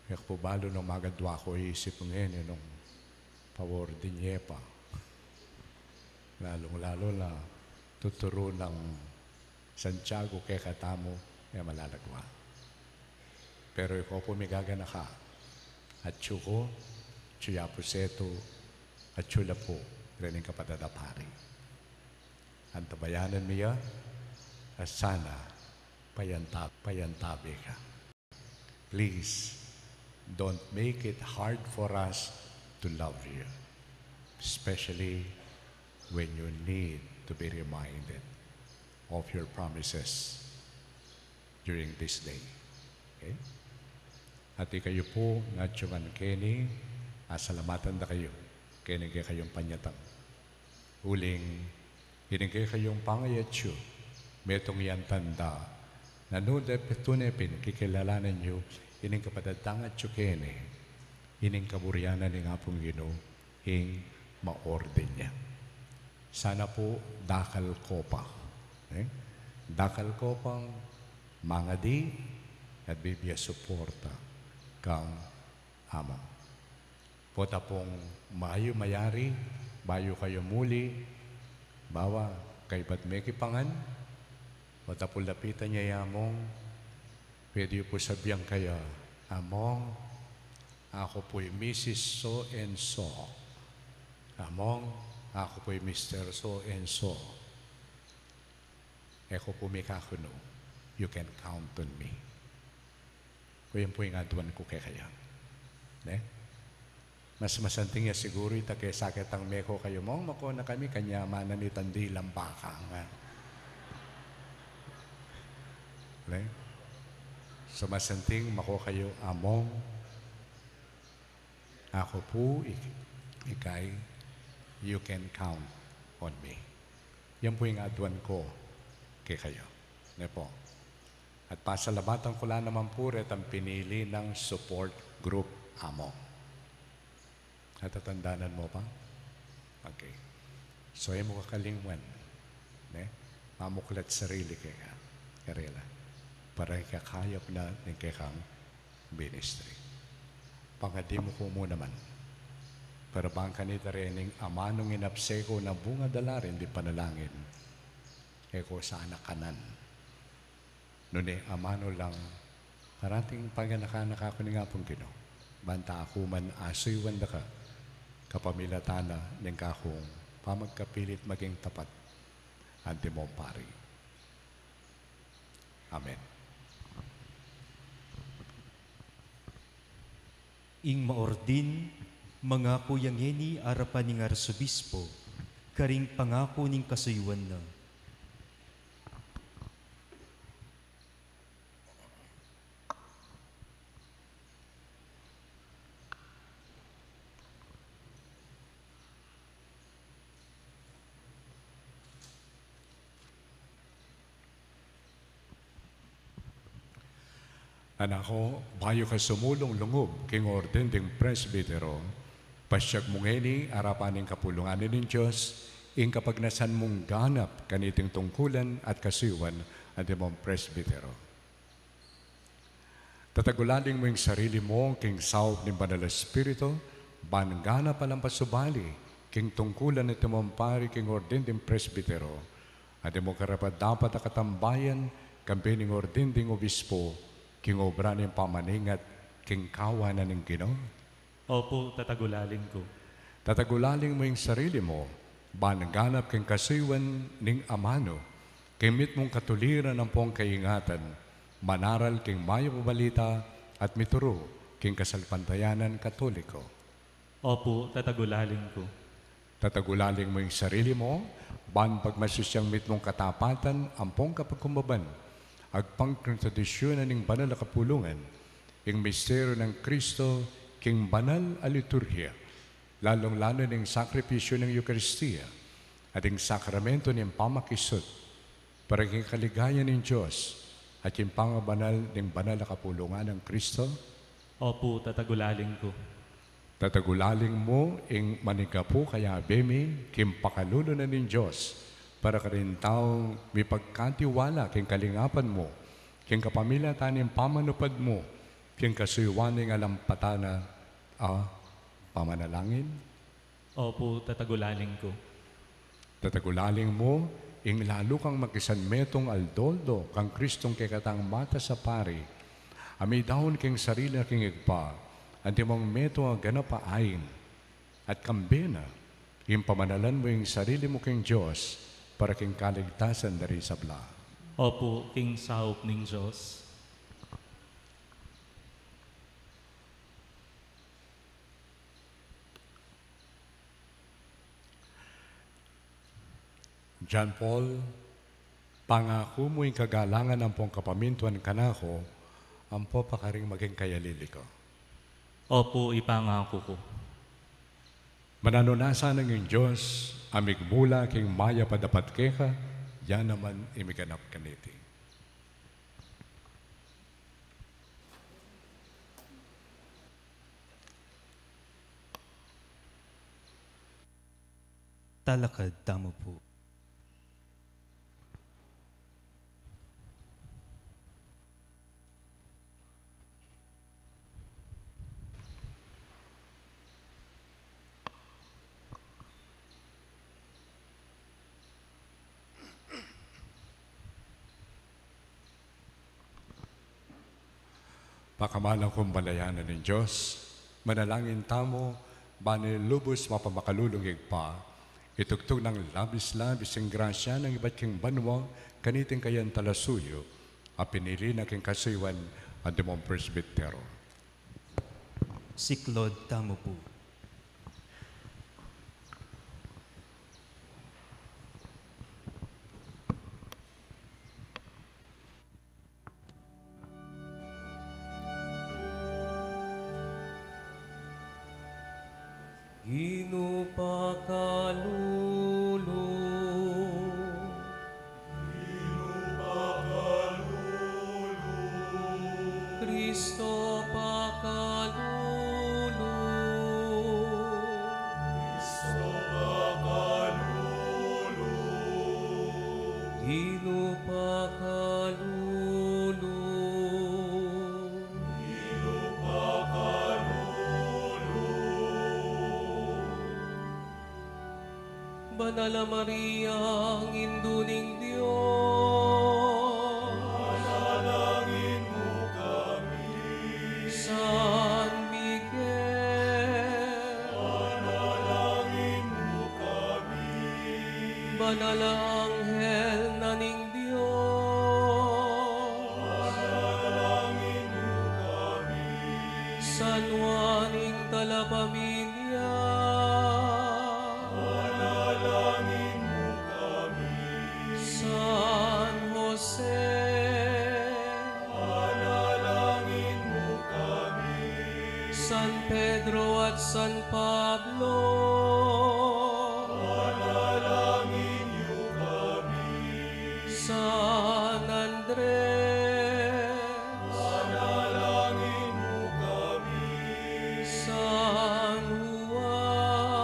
E ku pu balu nung magadwa ku isip ngeni nung pawordin ye pa. Lalung-lalu na tuturu nang Santiago kekatamu, e malalagwa. Pero ikayu pu migaganaka, atyu ku, atyu ya pu setu, atyu la pu rening kapatad a pari. Antabayanan mi ya, at sana payantab-, payantabe ka. Please, don't make it hard for us to love you, especially when you need to be reminded of your promises during this day. Okay? At ikayu pu, nung atyu ngan keni, pasalamatan da kayu, keni kekayung panyatang. Uling, ining kekayung pangayatyu, metung yang tanda, nanu de pe tune pin kikilalanan yu, ining kapatad tang atyu keni, ining kaburian na ning Apung Ginu, ing maordin ya. Sana pu dakal ko pa, e? Dakal ko pang mangadi at bibie suporta kang Among. Pota pung mayu mayari, bayu kayu muli, bawa kaybat mekipangan, pota pu lapitan ya i Among, pwede yu pu sabian kaya, "Among, aku pu i Missus So and So. Among, aku pu i Mister So and So. E ku pu mikakunu, you can count on me." Ku yan pu ing aduan ku kekayu. Ne? Mas masanting ya siguru ita kesa ketang meko kayu, "Mong, mako na kami, kanyamanan itang dilang baka nga." Ne? So masanting mako kayu, "Among, aku pu ik-, ikay, you can count on me." Yan pu ing aduan ku kekayu. Ne pu? At pasalamatan ku la naman pu retang pinili nang support group, Among. Natatandanan mu pa? Okay. So, e mu kakalingwan, ne? Mamuklat sarili keka, karela, para ikakayap na ning kekang ministry. Pangadi mu ku mu naman, para bang kanita rening amanung inapse ku na bunga da la rin ding panalangin, e ku sana kanan. Nune amanu lang, parating paganakan na kaku ning Apung Ginu, banta aku man asuyuan da ka, kapamilatan na ning kakung pamagkapilit maging tapat antimong pari. Amen. Ing maordin, mangaku ya ngeni arapan ning arsobispo, karing pangaku ning kasuyuan na. Anak ku, bayu ka sumulung lungub king orden ding presbitero, pasyag mu ngeni arapan ning kapulungan ning Dios ing kapagnasan mung ganap kaniting tungkulan at kasuyuan antimong presbitero. Tatagulaling mu ing sarili mu king saup ning Banal a Espiritu, ban ganap alang pasubali king tungkulan antimong pari king orden ding presbitero, antimong karapat-dapat a katambayan kambe ning orden ding obispo king obra ning pamaningat king kawanan ning Ginu. Opu, tatagulaling ku. Tatagulaling mu ing sarili mu, ban ganap king kasuyuan ning amanu, king mitmung katuliran ampong kaingatan, manaral king mayap a balita at mituru king kasalpantayanan Katoliko. Opu, tatagulaling ku. Tatagulaling mu ing sarili mu, ban pagmasusyan ing mitmung katapatan ampong kapagkumbaban, agpang king tradisyun ning banal a kapulungan, ing misteryu nang Kristo king banal a liturhiya, lalung-lalu ning sakripisyu ning Eukaristia, at ing sakramento ning pamakisut, para king kaligayan ning Dios, at king pangabanal ning banal a kapulungan nang Kristo? Opu, tatagulaling ku. Tatagulaling mu ing manigapu kayabe mi, king pakalulu na ning Dios, para karing taung mipagkatiwala king kalingapan mu, king kapamilatan ning pamanupad mu, king kasuyuan ning alampatana a pamanalangin? Opu, tatagulaling ku. Tatagulaling mu, ing lalu kang makisanmetung aldo-aldo kang Kristong kekatang matas a pari, a midaun king sarili na king Ibpa, antimong metung a ganap a ain, at kambe na, ing pamanalan mu ing sarili mu king Dios, para king kaligtasan da ring sabla. Opu, king saup ning Dios. John Paul, pangaku mu ing kagalangan ampong kapamintuan kanaku, ampo pa karing maging kayalili ku. Opu, ipangaku ku. Mananu na sana ing Dios a migmula king mayap a dapat keka, ya naman ing miganap kaniti. Talakad tamu pu. Pakamalan kung balayan ning Dios, manalangin tamu, bang lubus mapamakalulung Ibpa, itugtug nang labis-labis ing grasya nang ibat king banua, kaniting kayang talasuyu, a pinili na king kasuyuan, antimong presbitero. Siklaud tamu pu. Ginu pakalulu. Ginu pakalulu. Kristo pakalulu. Kristo pakalulu. Ginu pakalulu. Ginu pakalulu. Banal a Maria, Indu ning Dios. Panalangin mu kami. San Miguel. Panalangin mu kami. Banal a anghel na ning Dios. Panalangin mu kami. San Juan ing talapamilya. Panalangin mu kami. San Jose. Panalangin mu kami. San Pedro at San Pablo. Panalangin yu kami. San Andres. Panalangin mu kami. San Juan.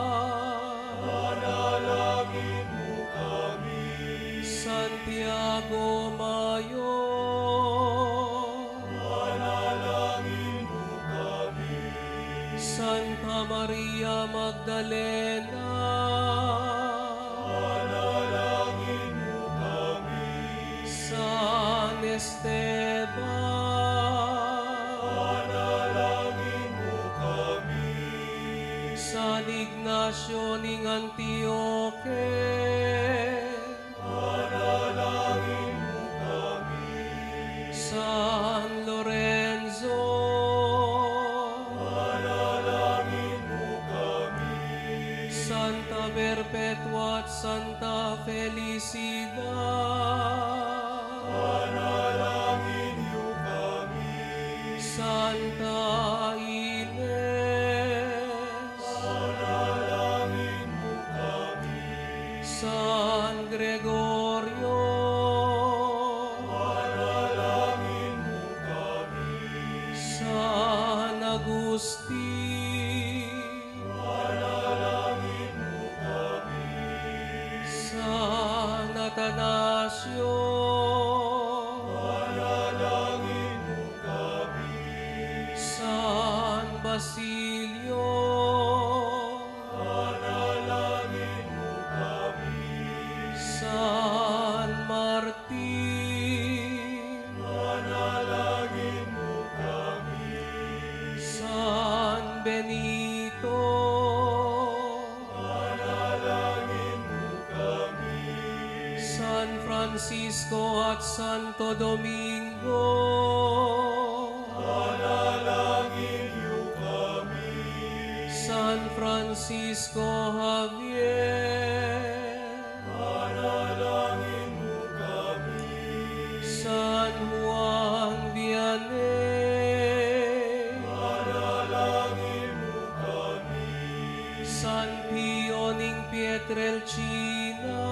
Panalangin mu kami. Santiago Mayor. Panalangin mu kami. Santa Maria Magdalena. Panalangin mu kami. San Esteban. Panalangin mu kami. Ning Antioque, panalangin mu kami. San Lorenzo, panalangin mu kami. Santa Perpetua at Santa Felicidad, panalangin yu kami. Santa Ines, panalangin mu kami. San Gregorio, panalangin mu kami. San Agustin, panalangin mu kami. San Atanasio, panalangin mu kami. San Basilio, panalangin mu kami. San Martin, panalangin mu kami. San Benito, panalangin mu kami. San Francisco at Santo Domingo, panalangin yu kami. San Francisco Javier, panalangin mu kami. San Juan Vianney, panalangin mu kami. San Pio ning Pietrelcina,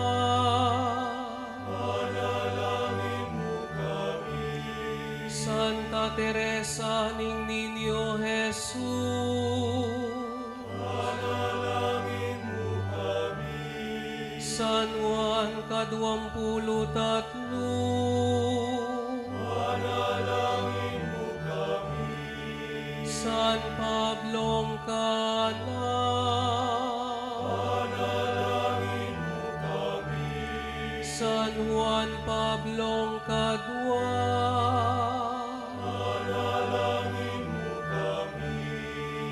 panalangin mu kami. Santa Teresa ning Niño Jesus, panalangin mu kami. San Juan Kaduampulu't Atlu, panalangin mu kami. San Pablong Kanan, panalangin mu kami. San Juan Pablong Kadua, panalangin mu kami.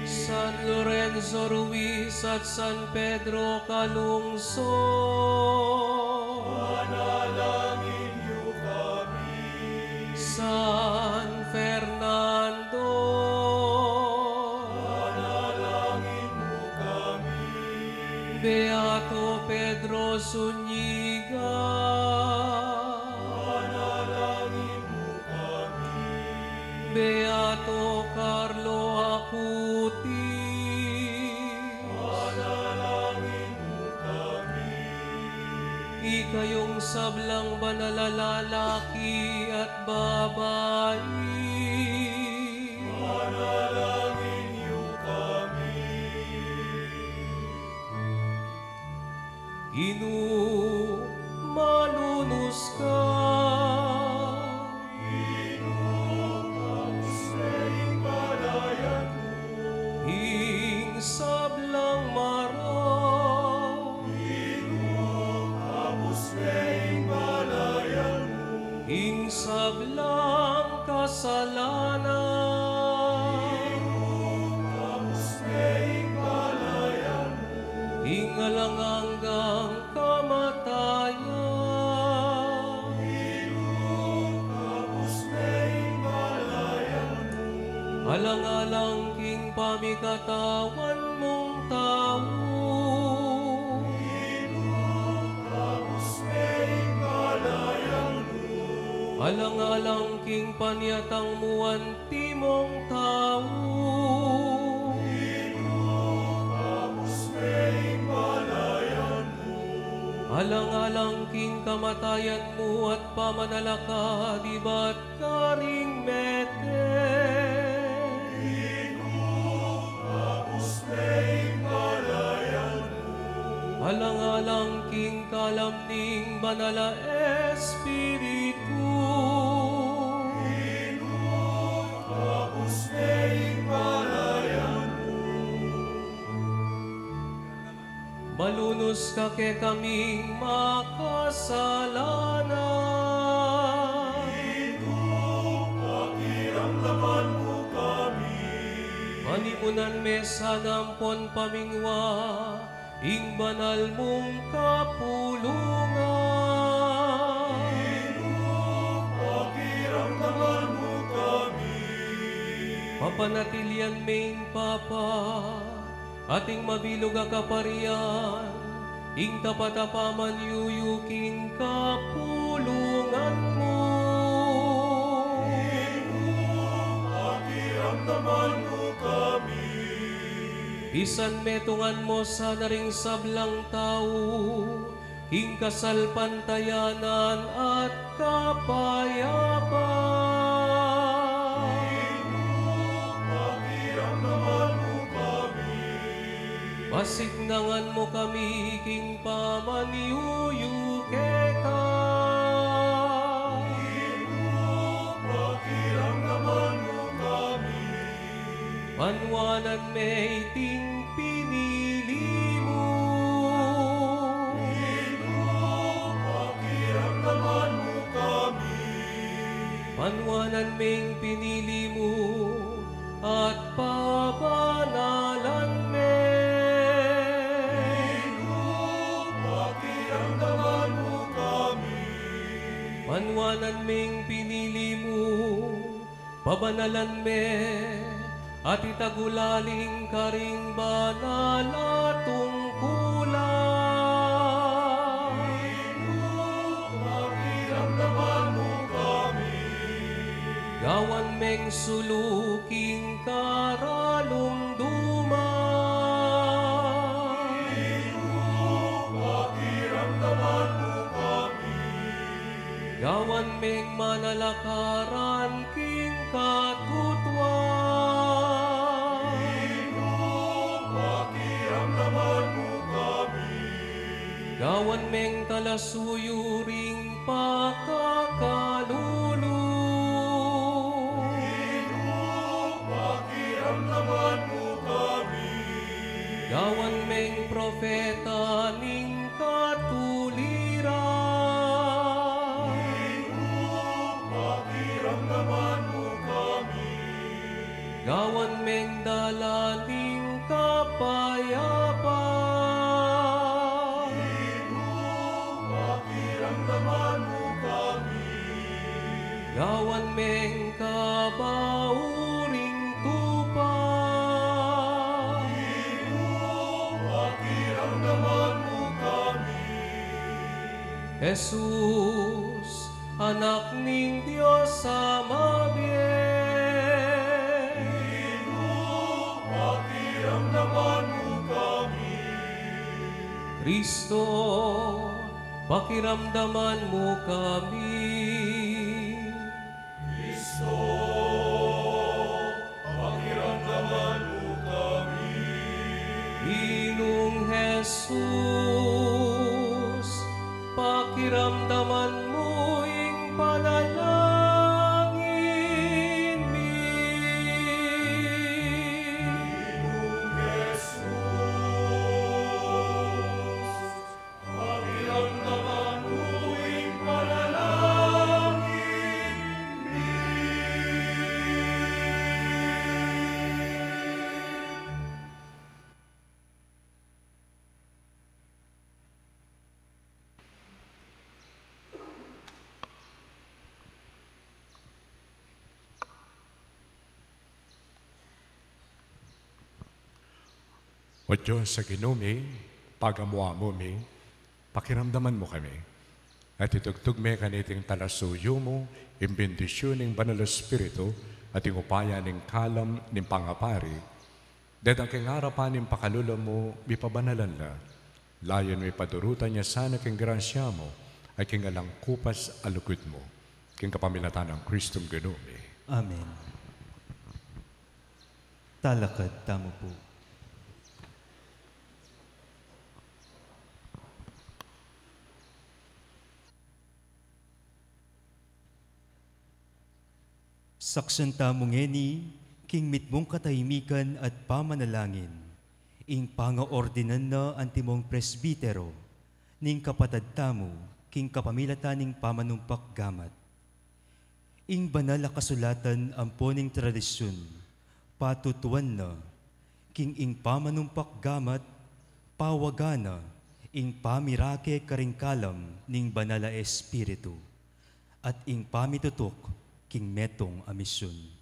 San Lorenzo Ruiz at San Pedro Calungsod, panalangin yu kami. San Fernando, panalangin mu kami. Beato Pedro Zuniga, panalangin mu kami. Beato Carlo Acutis, panalangin mu kami. Ikayung sablang banal a lalaki at babai, panalangin yu kami. Ginu, malunus ka. Ginu, kabus me ing balayan mu. Ing sablang marok. Ginu, kabus me ing balayan mu. Ing sablang kasalanan. Ginu, kabus me ing balayan mu. Ing alang anggang kamatayan. Ginu, kabus me ing balayan mu. Alang-alang king pamikatawan mung tau. Ginu, kabus me ing balayan mu. Alang-alang king panyatang mu antimong tau. Ginu, kabus me ing balayan mu. Alang-alang king kamatayan mu at pamanalakad ibat karing mete. Ginu, kabus me ing balayan mu. Alang-alang king kalam ning Banal a Espiritu. Ginu, kabus me ing balayan mu. Malunus ka kekaming makasalanan. Ginu, pakiramdaman mu kami. Manimunan me sana ampon pamingwa ing banal mung kapulungan. Ginu, pakiramdaman mu kami. Papanatilian me ing Papa, at ing mabilug a kaparian, ing tapat a pamanyuyu king kapulungan mu. Ginu, pakiramdaman mu kami. Bisan metungan mu sana ring sablang tau king kasalpantayanan at kapayapan. Ginu, pakiramdaman mu kami. Pasiknangan mu kami king pamanyuyu keka. Ginu, pakiramdaman mu kami. Banwanan me iting pinili mu. Ginu, pakiramdaman mu kami. Banwanan me ing pinili mu at pabanalan me. Ginu, pakiramdaman mu kami. Banwanan me ing pinili mu, pabanalan me, at itagulaling karing banal a tungkulan. Ginu, pakiramdaman mu kami. Gawan meng sulu king karalumduman. Ginu, pakiramdaman mu kami. Gawan meng manalakaran king katutuan. Ginu, pakiramdaman mu kami. Gawan meng talasuyu ring pakakalulu. Ginu, pakiramdaman mu kami. Gawan meng propeta ning katuliran. Ginu, pakiramdaman mu kami. Gawan meng dalan ning kapayapan. Ginu, pakiramdaman mu kami. Gawan meng kabauring tupa. Ginu, pakiramdaman mu kami. Jesus, Anak ning Dios a mabie. Ginu, pakiramdaman mu kami. Kristo, pakiramdaman mu kami. Kristo, pakiramdaman mu kami. Ginung Jesus, pakiramdaman mu ing panalangin mi. Ginung Jesus, pakiramdaman mu ing panalangin mi. O Dios a Ginu mi, pagamu-amu mi, pakiramdaman mu kami. At itugtug me kaniting talasuyu mu ing bendisyun ning Banal a Espiritu at ing upaya ning kalam ning pangapari. Deta king arapan ning pakalulu mu, mipabanalan la. Layun mu ipadurutan ya sana king grasya mu at king alang kupas a lugud mu. King kapamilatan nang Kristong Ginu mi. Amen. Talakad tamu pu. Saksan tamu ngeni king mitmung katahimikan at pamanalangin ing pangaordinan na antimong presbitero ning kapatad tamu king kapamilatan ning pamanumpak gamat. Ing banal a kasulatan ampo ning tradisyun, patutuan na, king ing pamanumpak gamat, Pawagan na ing pamirake karing kalam ning Banal a Espiritu, at ing pamitutuk king metung a misyun.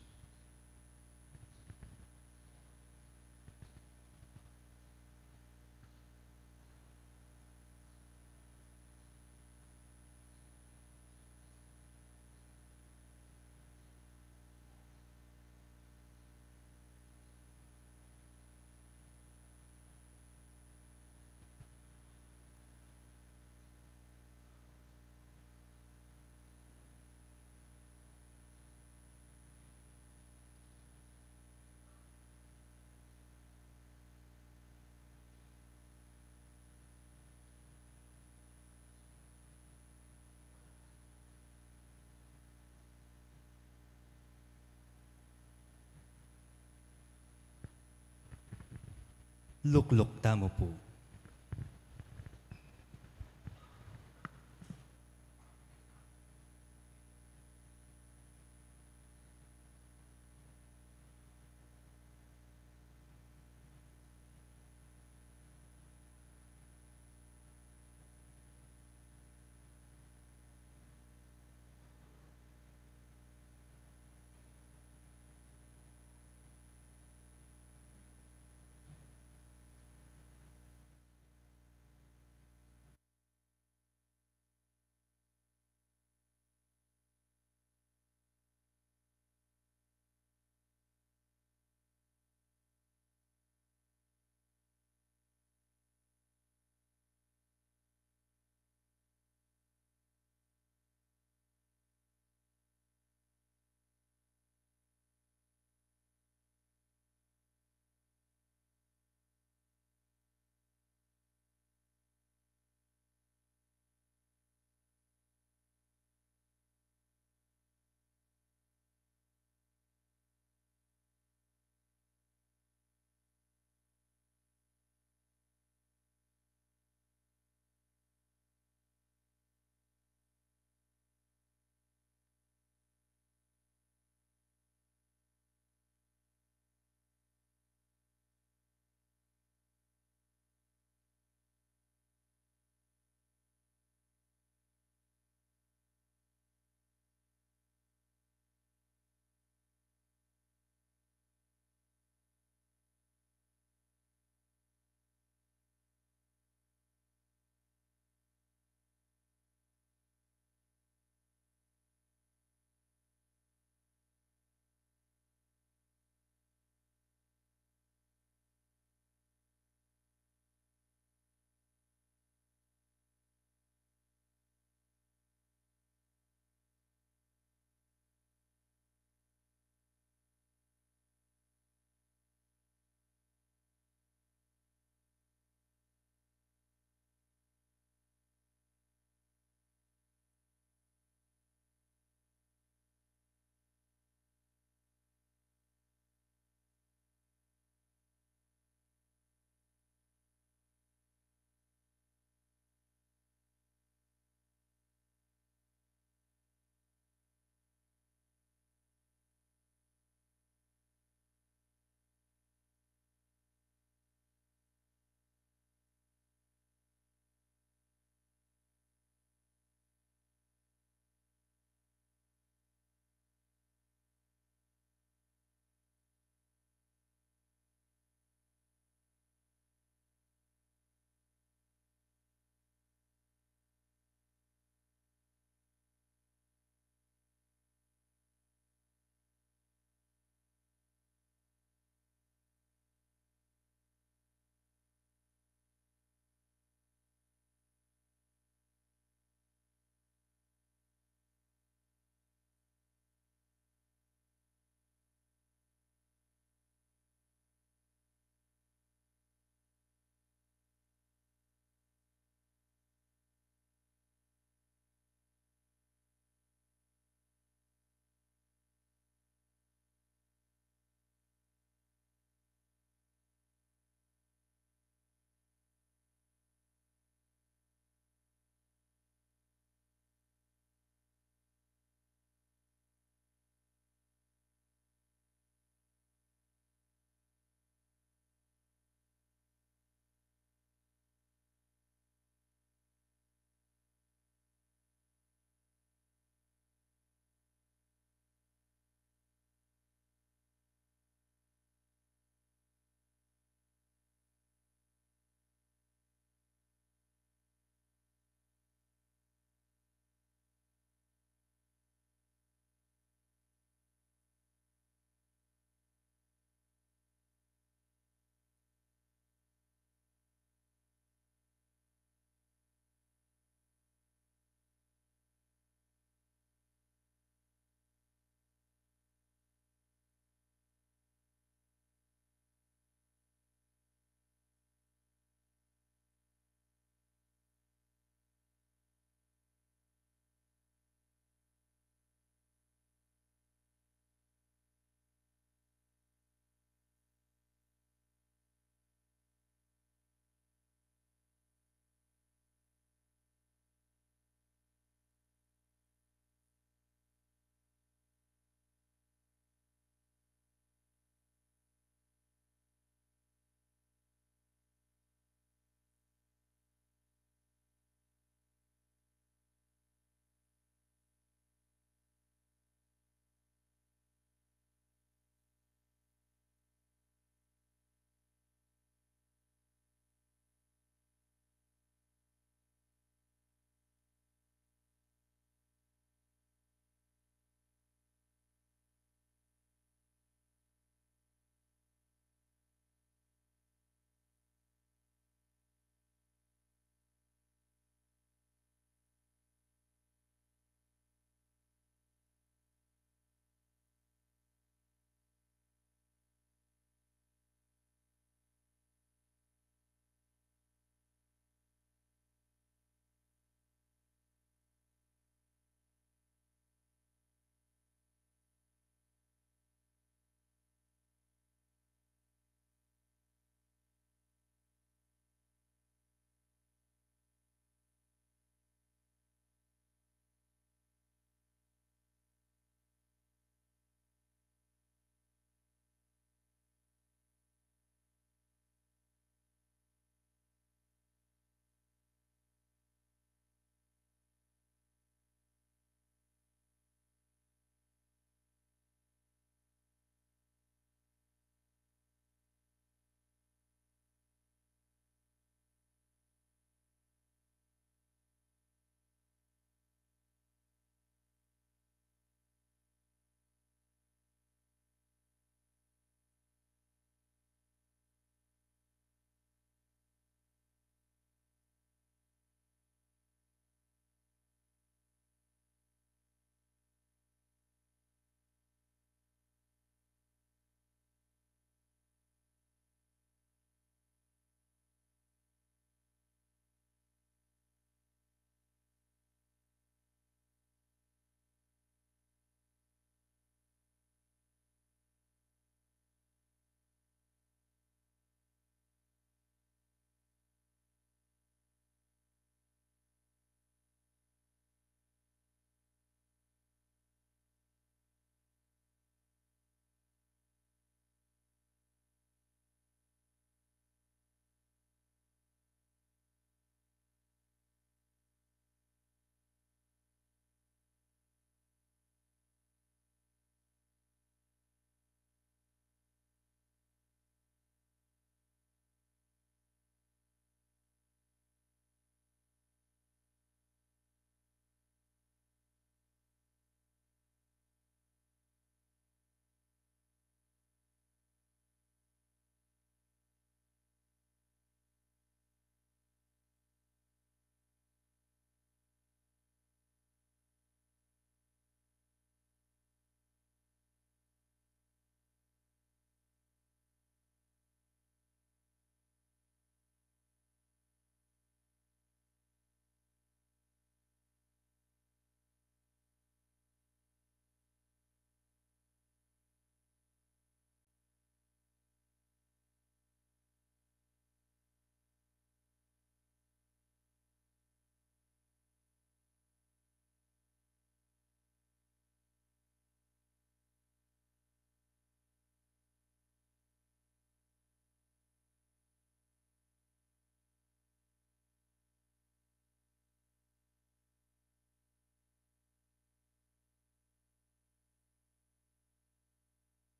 Lukluk tamu pu.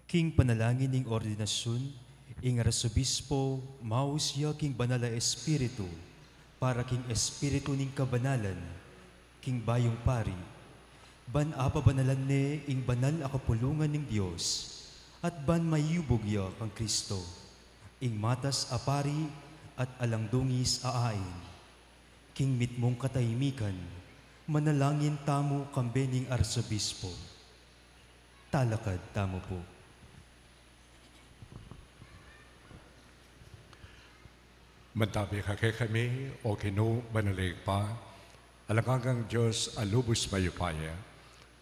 King panalangin ning ordinasyun, ing arsobispo maus ya king Banal a Espiritu, para king espiritu ning kabanalan, king bayung pari, ban apabanalan ne ing banal a kapulungan ning Dios, at ban mayubug ya kang Kristo, ing matas a pari at alang dungis a ain. King mitmung katahimikan, manalangin tamu kambe ning arsobispo. Talakad tamu pu. Mantabi ka kekami, o Ginu, banal a Ibpa, alang anggang Dios a lubus mayupaya,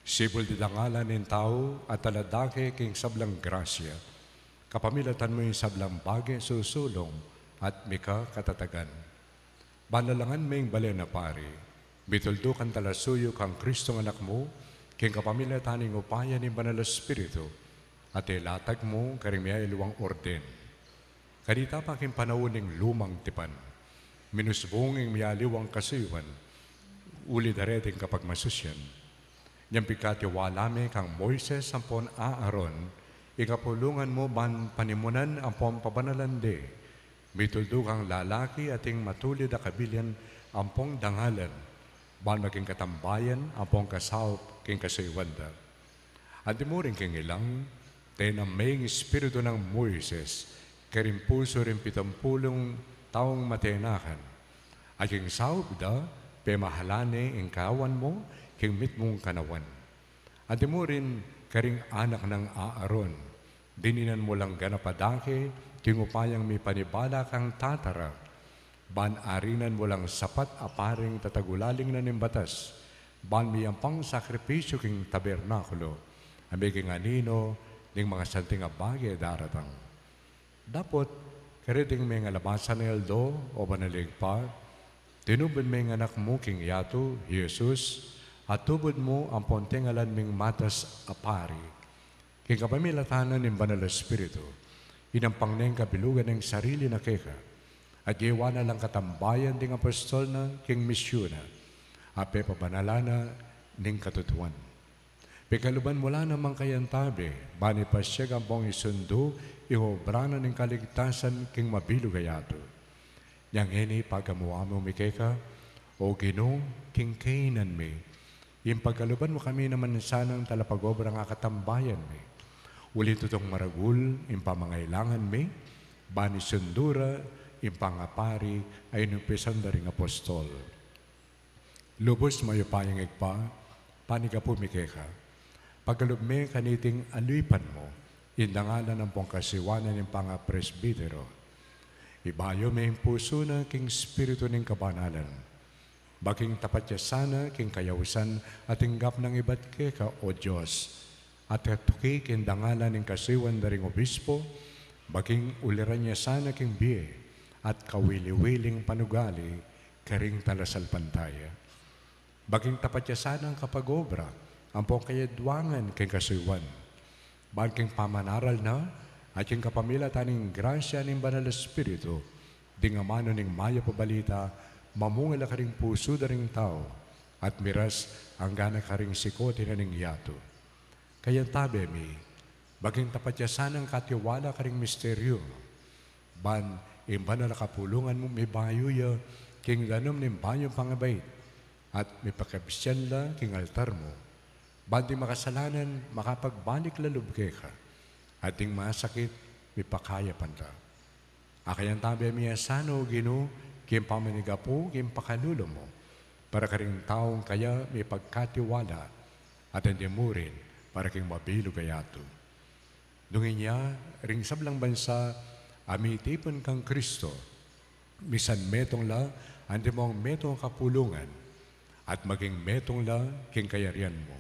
sibul ding dangalan ning tau at talad da ke king sablang grasya, kapamilatan mu ing sablang bage susulung at mika katatagan. Banalangan me ing balen a pari, mituldu kang talasuyu kang Kristong Anak mu, king kapamilatan ning upaya ning Banal a Espiritu, at ilatag mu karing miyaliwang orden. Kanita pa king panaun ning lumang tipan, minusbung ing miyaliwang kasuyuan, uli dareting kapagmasusyan. Nyang pigkatiwala mi kang Moises ampon Aaron, ing kapulungan mu ban panimunan ampon pabanalan de, mituldu kang lalaki ating matulid a kabilian ampon dangalan, ban maging katambayan ampon kasaup king kasuyuan da. Anti mu rin king ilang, tena me ing espiritu nang Moises karing pusu ring pitumpulung taung matenakan, at king saup da, pemahalan ne ing kawan mu king mitmung kanawan. Anti mu rin karing anak nang Aaron, dinan mu lang ganap a dake king upayang mipanibala kang tatara, ban arinan mu lang sapat a paring tatagulaling na ning batas, ban miyampang sakripisyu king tabernakulo, a maging anino ning makasanting a bage daratang. Dapot, kariting mengalabasan a aldo, o Banal a Ibpa, tinubud me ing Anak mu king yatu, i Jesus, at tubud mu ampon tingalan ming matas a pari. King kapamilatan na ning Banal a Espiritu, inampang neng kabilugan ning sarili na keka, at gewa na lang katambayan ding apostol na king misyun na, at pepabanalan na ning katutuan. Pekaluban mu la namang kayantabe, ban ipasyag ampong isundu ing obra na ning kaligtasan king mabilug a yatu. Nyang ngeni pagamu-amu mi keka, o Ginu, king kainan mi, ing pagkaluban mu kami naman sanang talapag-obra nang katambayan mi. Uli tutung maragul ing pamangailangan mi, ban isundu ra ing pangapari a inumpisan da ring apostol. Lubus mayupayang Ibpa, panigapu mi keka. Pakalub me kaniting alipan mu ing dangalan ampong kasiwanan ning pangapresbitero. Ibayu me ing pusu na king espiritu ning kabanalan. Maging tapat ya sana king kayausan a tinggap nang ibat keka, o Dios, at katuki king dangalan ning kasiwan da ring obispo, maging uliran ya sana king bie at kawili-wiling panugali karing talasalpantaya. Maging tapat ya sanang kapag-obra ampong kayadwangan king kasiwan, ban king pamanaral na at king kapamilatan ning grasya ning Banal a Espiritu, ding amanu ning mayap a balita mamunga la karing pusu da ring tau, at miras angga na karing sikote na ning yatu. Kayantabe mi, maging tapat ya sanang katiwala karing misteryu, ban ing banal a kapulungan mu mibayu ya king danum ning bayung pangabait, at mipakabisyan la king altar mu, ban ding makasalanan makapagbalik la lub keka, at ding masakit mipakayapan la. Akayantabe mi ya sana, o Ginu, king pamanigapu king pakalulu mu, para karing taung kaya mipagkatiwala, at anti mu rin para king mabilug a yatu. Nung inya, ring sablang bansa a mitipun kang Kristo, misan metung la, anti mung metung a kapulungan, at maging metung la king kayarian mu.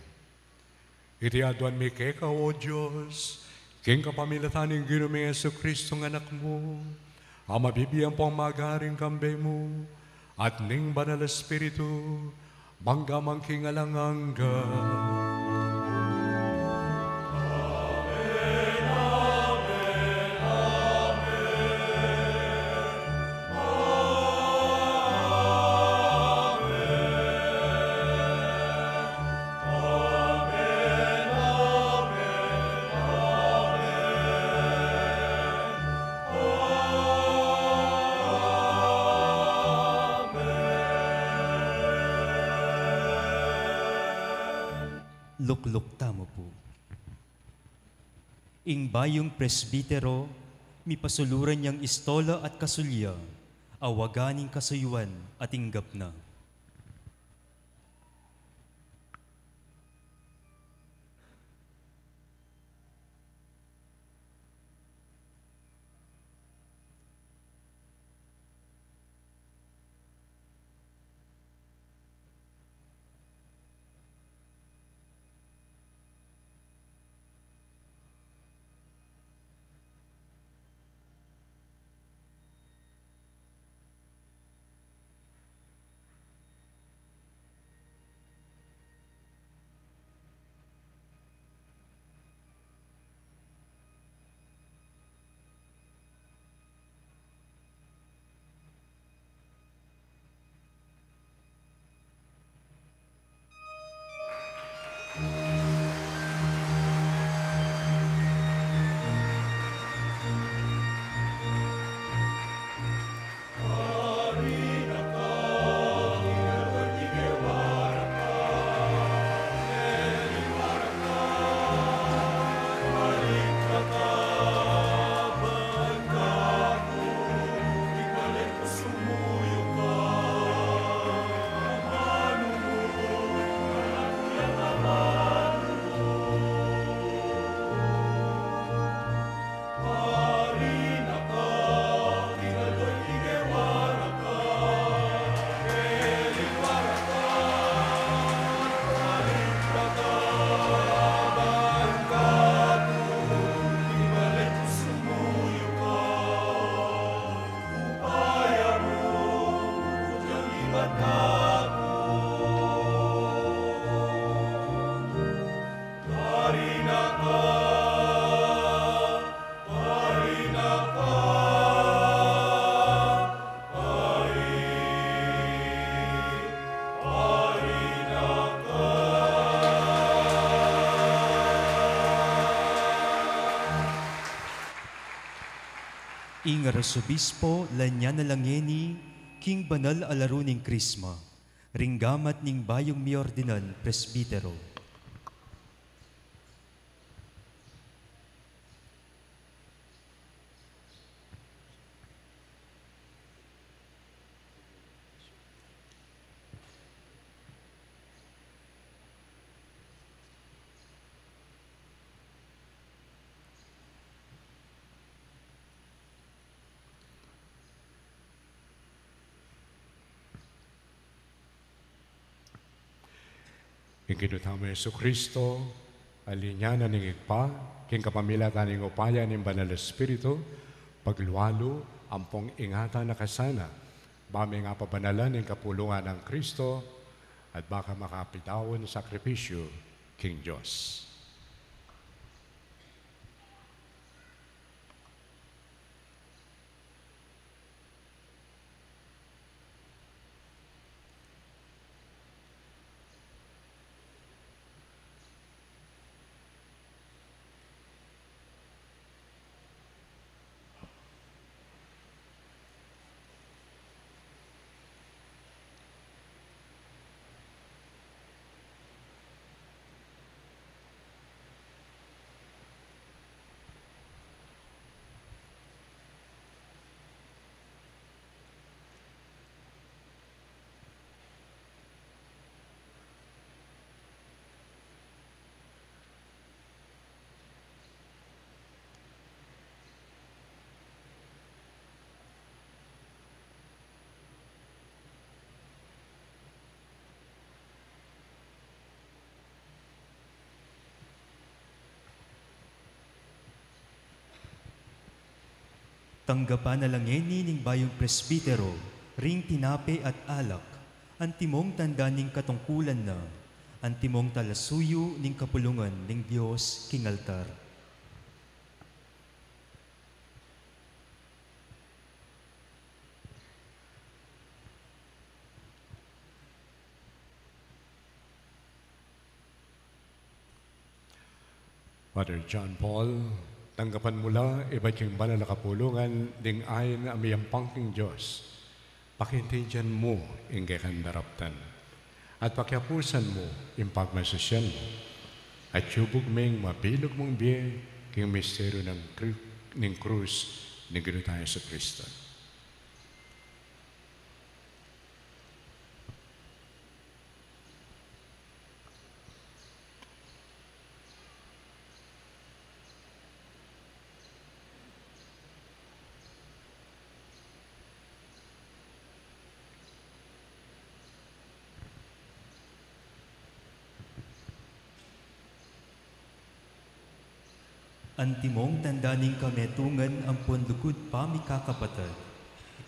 Iti aduan mi keka, o Dios, king kapamilatan ning Ginu ming Jesucristo a Anak mu, a mabibie ampong magari kambe mu, at ning Banal a Espiritu, mangga man king alang angga. Lukluk tamu pu. Ing bayung presbitero, mipasuluran yang istola at kasulya, awagan ing kasuyuan at ing gapna. Ing Arsobispo, lanya na la ngeni king banal a laru ning Krisma, ring gamat ning bayung miordinan presbitero. Ing Ginu tamu Jesucristo, a linya na ning Ibpa, king kapamilatan ning upaya ning Banal Espiritu, paglualu ampong ingatan na ka sana, ba ming apabanalan ing kapulungan nang Kristo, at ba ka makapidaun sakripisyu king Dios. Tanggapan na la ngeni ning bayung presbitero ring tinape at alak, antimong tanda ning katungkulan na, antimong talasuyu ning kapulungan ning Dios king altar. Father John Paul, tanggapan mu la ibat king banal a kapulungan ding ain a miyampang king Dios. Pakintindian mu ing kekang daraptan, at pakiapusan mu ing pagmasusyan mu. At yubug ming mabilug mung bie king misteryu ning kru-, ning krus ning Ginu tang Jesucristo. Antimong tanda ning kametungan ampon lugud pamikakapatad,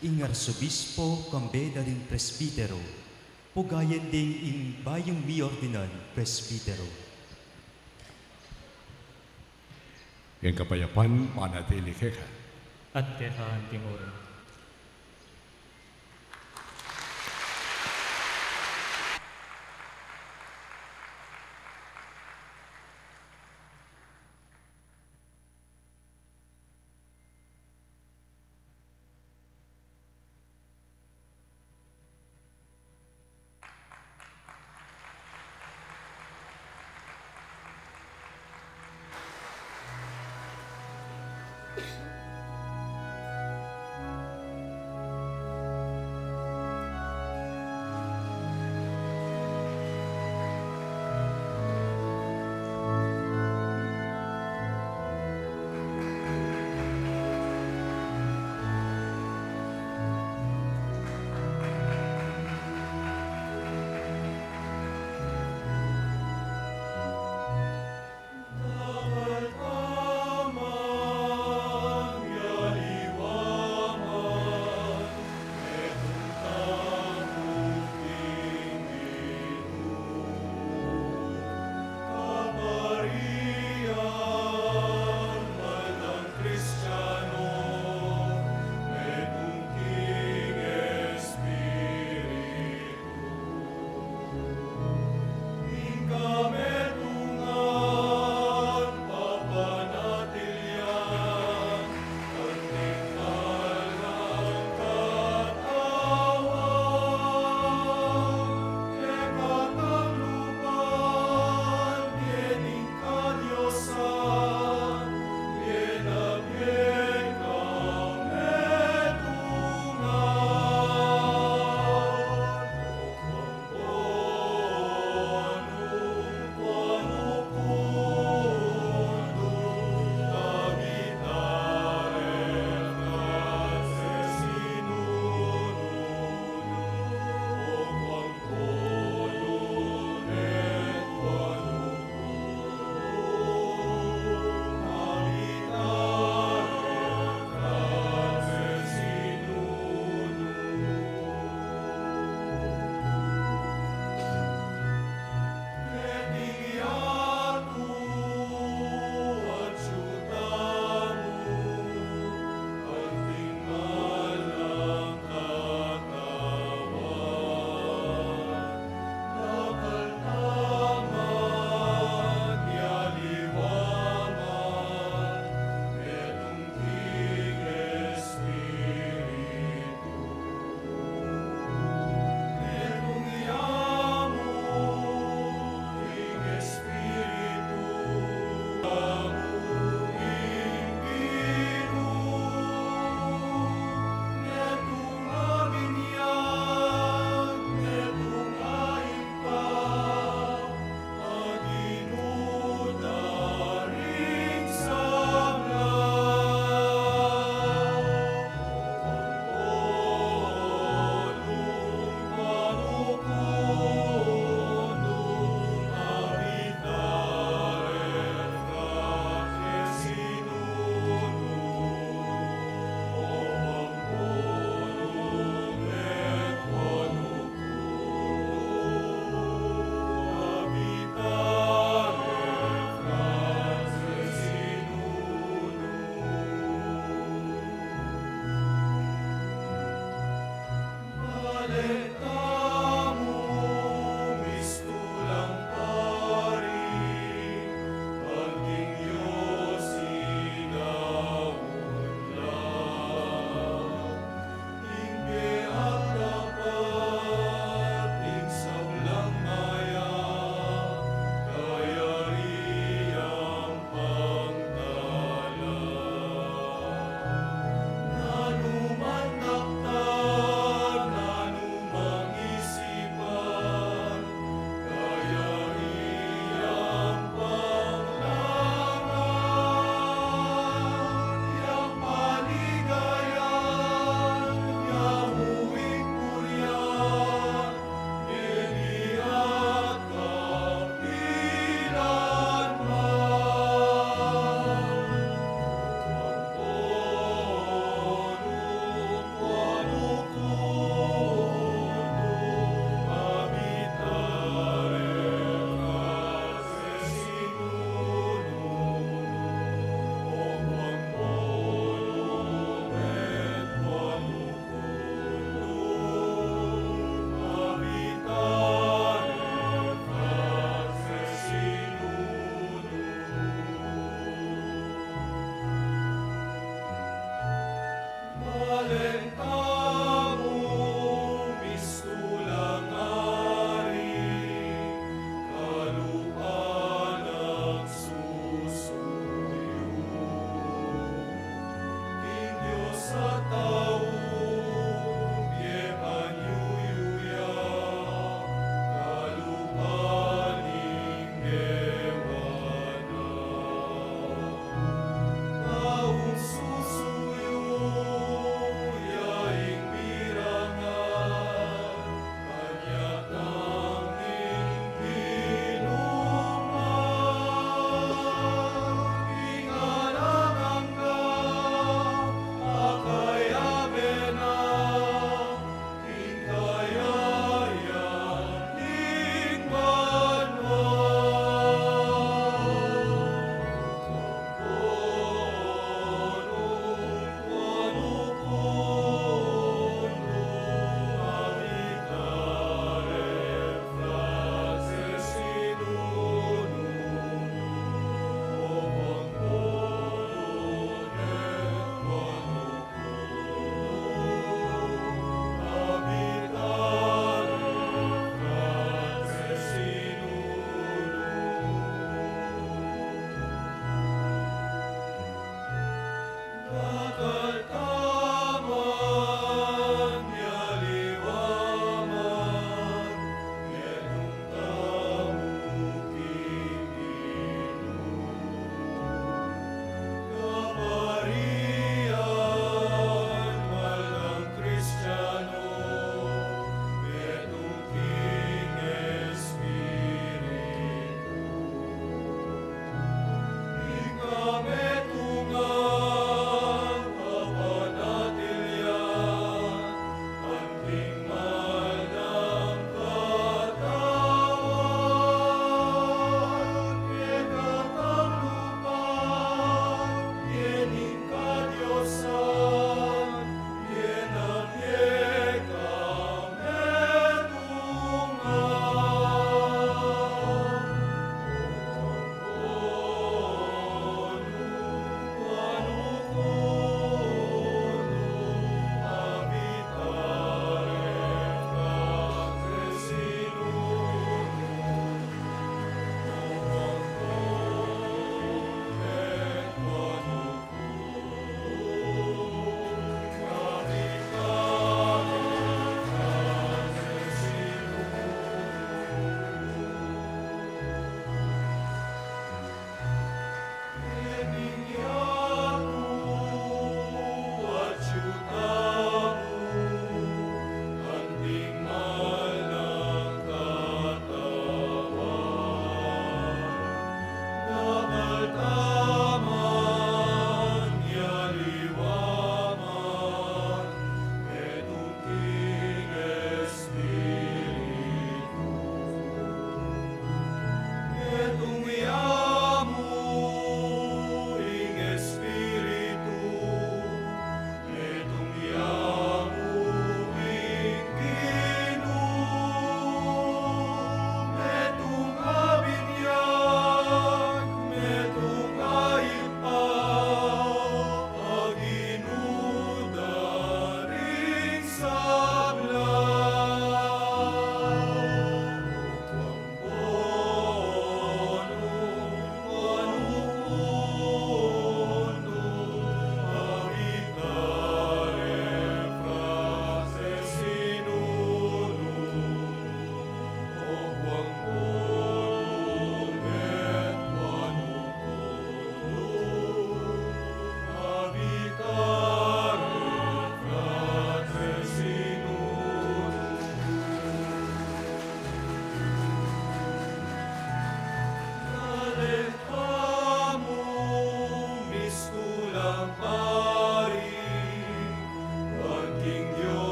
ing arsobispo kambe da ring presbitero, pugayan ding ing bayung miordinan presbitero. Ing kapayapan manatili keka. At keka antimong.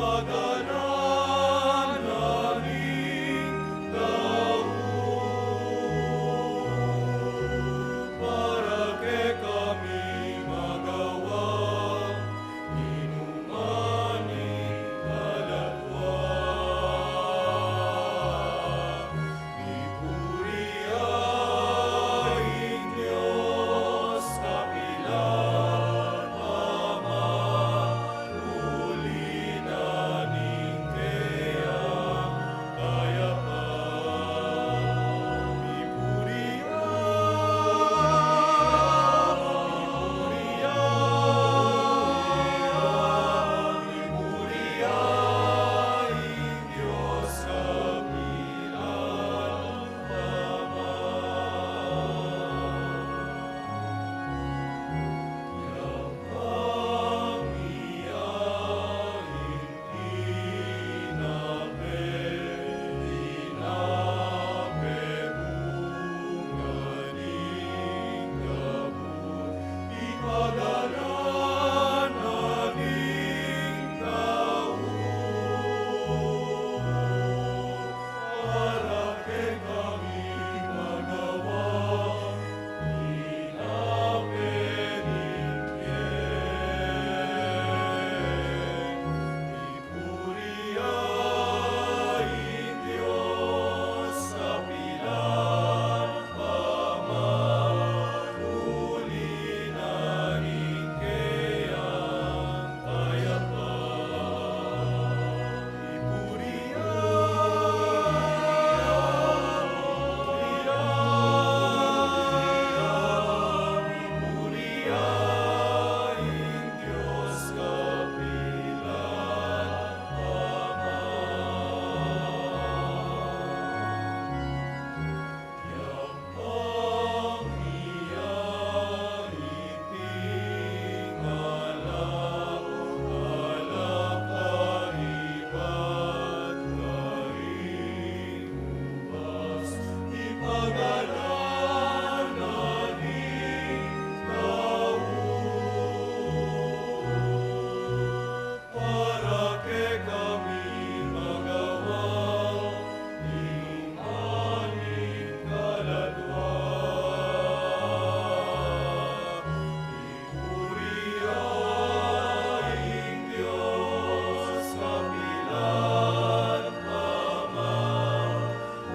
Pagananan ning tau, para kekami magawa, inuman ning kaladwa. Ipuri ya ing Dios, kapilan paman, uli na ning keyang kayapan. Ipuri ya, ipuri ya, ipuri ya ing Dios, kapilan paman. Para kekami magawa, ina pe ning keyang. Ipuri ya ing Dios, kapilan paman, uli na ning keyang kayapan. Para kekami magawa, inuman ning kaladwa. Ipuri ya ing Dios, kapilan paman,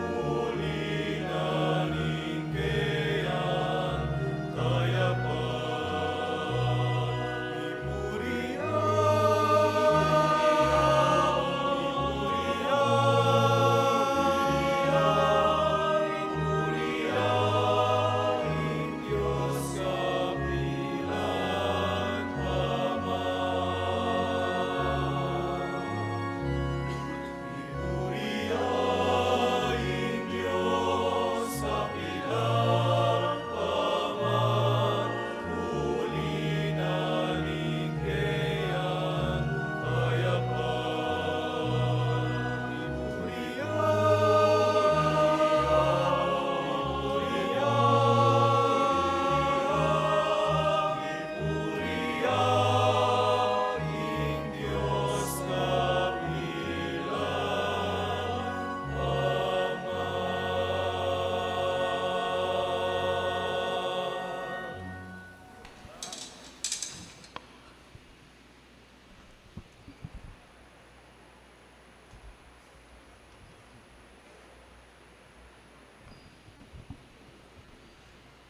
uli na ning keyang kayapan.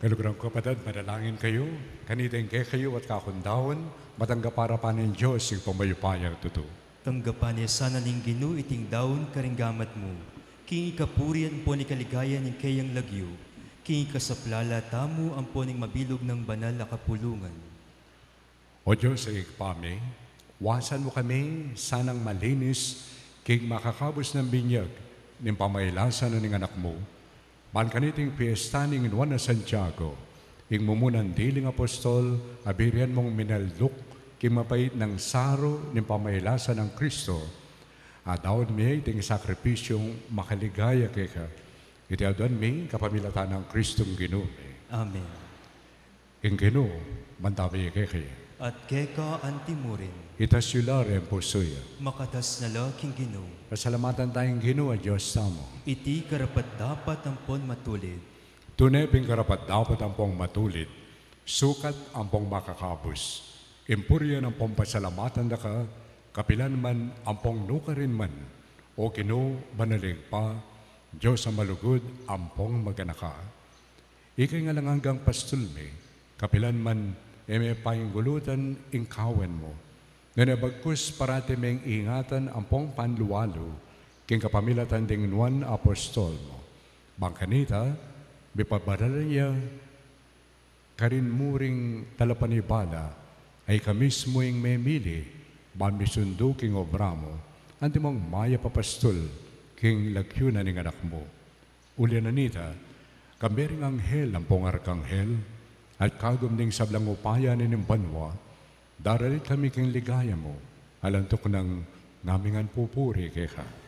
Kaluguran ku, kapatad, manalangin kayu. Kanita ing kekayu at kakung daun, matanggap ya pa ning Dios ing pamayupayang tutu. Tanggapan na sana ning Ginu iting daun karing gamat mu, king ikapuri ampon ikaligaya ning keyang lagyu, king ikasaplala tamu ampon ning mabilug nang banal a kapulungan. O Dios a Ibpa mi, wasan mu kami sanang malinis king makakabus nang binyag ning pamailasan na ning Anak mu, ban kaniting piesta ning Juan a Santiago, ing mumunang diling apostol, a birian mung minalduk king mapait nang saru ning pamailasan nang Kristo, a daun mi iting sakripisyung makaligaya keka. Iti aduan mi kapamilatan nang Kristong Ginu mi. Amen. Ing Ginu mantabi kekayu. At keka anti murin. Itas yu la ring pusu yu. Makatas na la king Ginu. Pasalamatan taya ing Ginu a Dios tamu. Iti karapat-dapat ampon matulid. Tune pin karapat-dapat ampong matulid, sukat ampong makakabus, ing purian ampong pasalamatan da ka, kapilan man ampong nukarin man, O Ginu, banal a Ibpa, Dios a malugud ampong maganaka. Ika ing alang anggang pastul mi, kapilan man e mi paingulutan ing kawan mu, nune bagkus parati meng ingatan ampong panlualu, king kapamilatan ding nuan a apostol mu. Bang kanita, mipabanalan ya karin muring talapanibala, a ika mismu ing memili, ban misundu king obra mu, antimong mayap a pastul, king lagyu na ning anak mu. Uli na nita, kambe ring anghel ampong arkanghel, at kagum ning sablang upaya ning banua, daralit kami king ligaya mu, alang tuknang ngaming pupuri keka.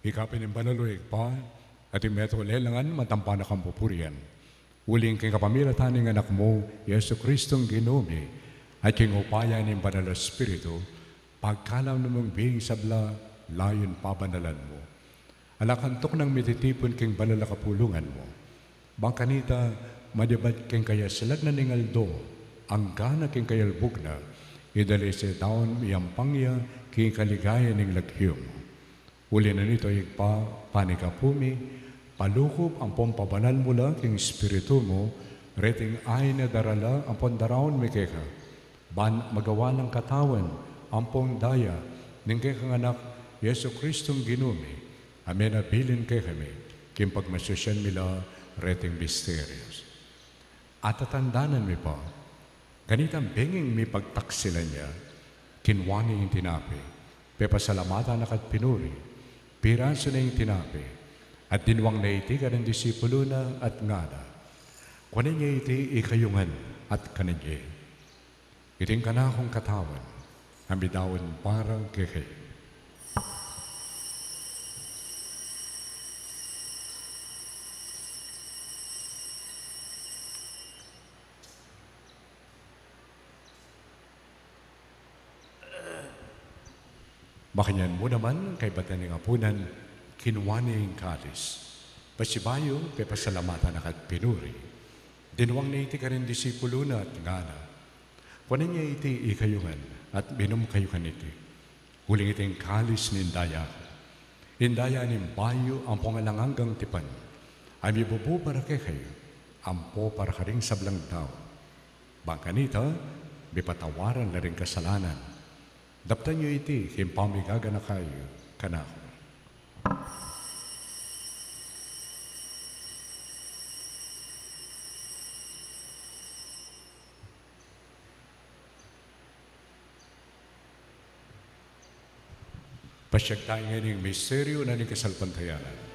Ika pin ing banal, o Ibpa, at ing metung a lelangan, matampa na kang pupurian. Uling king kapamilatan ning Anak mu, Jesu Kristong Ginu mi, at king upaya ning Banal a Espiritu, pagkalam mung bie ing sabla, layun pabanalan mu. Ala kang tuknang mititipun king banal a kapulungan mu. Bang kanita, manibat king kayaslag na ning aldo, angga na king kayalbug na, idalise daun miyampang ya king kaligayan ning lagyu mu. Uli na nito, Ibpa, panikapu mi, palukup ampong pabanal mu la king Espiritu mu, reting ain a darala ampong daraun mi keka. Ban magawa lang katawan ampong daya ning kekang Anak, Jesu Kristong Ginu mi, a menabilin kekami, king pagmasusian mi la reting misterios. Atatandanan mi pa, kanitang benging mipagtaksilan ya, kinua ne ing tinape, pepasalamatan na ka't pinuri, pirasu ne ing tinape, at dinwang ne iti karing disipulu na at ngana, Kuanan ye iti ikayu ngan at kanan ye. Iti ing kanakung katawan, a midaun para kekayu. Makanyan mu naman, kaybat na ning apunan, kinua ne ing kalis. Pasibayu, pepasalamatan na ka't pinuri. Dinwang ne iti karing disipulu na at ngana, Kuanan ye iti ikayu ngan, at minum kayu kaniti. Uling iti ing kalis ning daya ku. Ing daya ning bayu ampong alang anggang tipan. A mibubu para kekayu, ampo para karing sablang tau. Bang kanita, mipatawaran la ring kasalanan. Daptan yu iti, king pamigaganaka yu kanaku. Pasiag tamu ngeni ing misteryu na ning kasalpantayanan.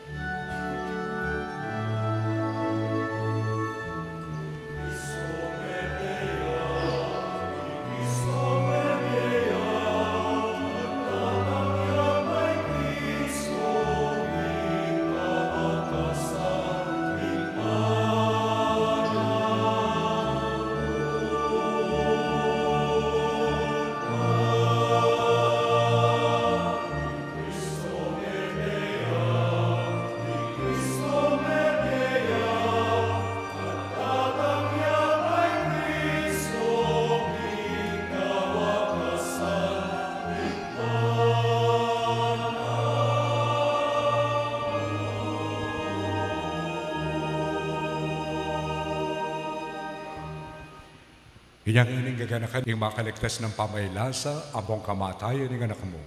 Inya ngeni ning gaganakan ing makaligtas nang pamailasa ampong kamatayan ning Anak mu,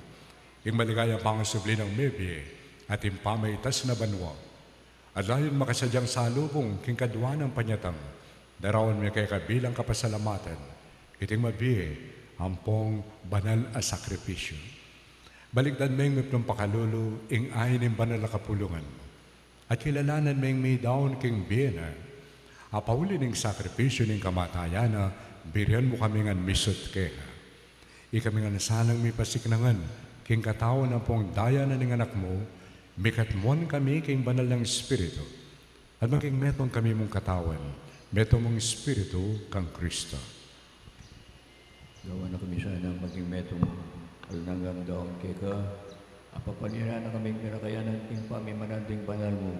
ing maligayang pangasubli nang mebie at ing pamaitas na banua. At layun makasadyang salubung king kadua nang panyatang, daraun mi keka bilang kapasalamatan iting mabie ampong banal a sakripisyu. Balikdan meng mipnung pakalulu ing ain ning banal a kapulungan mu. At kilalanan meng midaun king bie na, a pauli ning sakripisyu ning kamatayan na, birian mu kami ngan misut keka. Ikami ngan sanang mipasiknangan king katawan ampong daya na ning Anak mu, mikatmuan kami king banal nang Espiritu, at maging metung kami mung katawan, metung mung Espiritu kang Kristo. Gawan na kami sanang maging metung alang anggang daun keka, a papaniranan na kaming pinakayanan king pamimanan ding banal mu.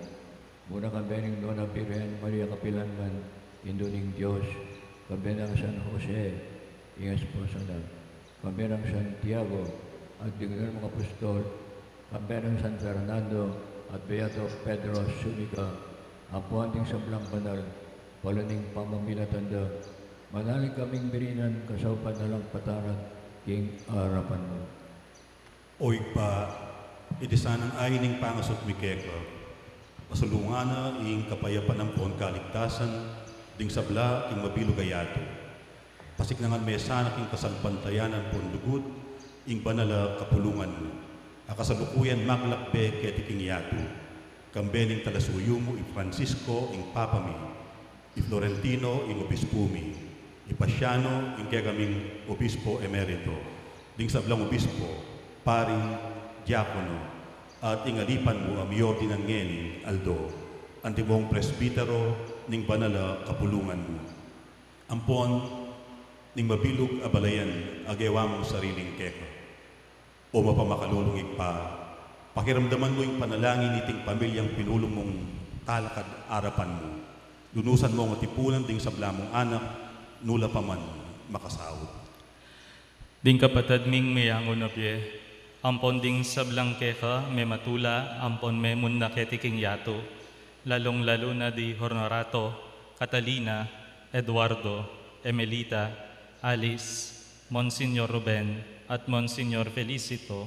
Muna kambe ning Nuan a Birhen Maria kapilanman, Indu ning Dios, kambe nang San Jose, ing esposo na, kambe nang Santiago at ding nuan mung apostol, kambe nang San Fernando at Beato Pedro Subica, ampon ding sablang banal, palu ning pamamilatan da, manalig kaming birinan kasaupan alang patawad king arapan mu. O Ibpa, iti sanang ain ning pangasut mi keka, pasulungan na ing kapayapan ampon kaligtasan ding sabla king mabilug a yatu. Pasiknangan me sana king kasalpantayanan ampon lugud ing banal a kapulungan mu, a kasalukuyan maglakbe keti king yatu, kambe ning talasuyu mu i Francisco ing Papa mi, i Florentino ing Obispu mi, i Paciano ing kekaming Obispo Emerito, ding sablang obispo, pari, diakono, at ing alipan mu a miordinan ngeni aldo, antimong presbitero ning banal a kapulungan mu. Ampon ning mabilug a balayan a gewa mung sariling keka. O mapamakalulung Ibpa, pakiramdaman mu ing panalangin niting pamilyang pinulung mung talakad arapan mu. Lunusan mung atipunan ding sabla mung anak, nula pa man makasaud. Ding kapatad ming meyangu na bie, ampon ding sablang keka mematula ampon memunna keti king yatu, lalung-lalu na di Honorato, Catalina, Eduardo, Emelita, Alice, Monsignor Ruben, at Monsignor Felicito,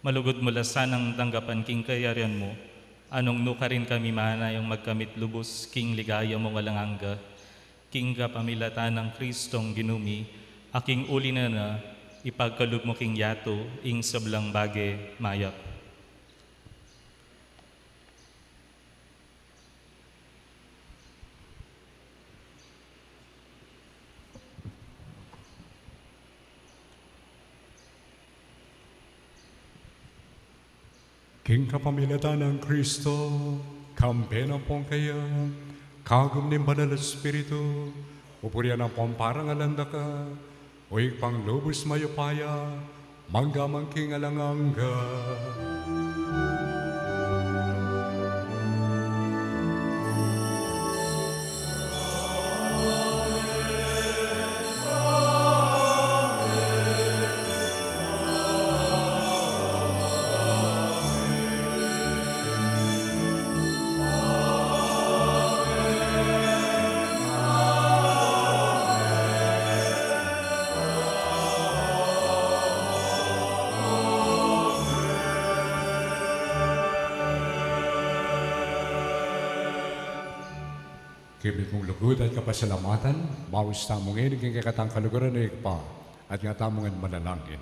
malugud mu la sanang tanggapan king kayarian mu, a nung nukarin kami manayang magkamit lubus king ligaya mung alang angga, king kapamilatan nang Kristong Ginu mi, a king uli na na, ipagkalub mu king yatu ing sablang bage mayap. King kapamilatan nang Kristo, kambe na ampon kaya, kagum ning Banal a Espiritu, pupurian ampon parangalan da ka, o Ibpang lubus mayupaya, mangga man king alang angga. King mitmung lugud at kapasalamatan, maus tamu ngeni king kekatang kaluguran, o Ibpa, at nga tamu ngan manalangin.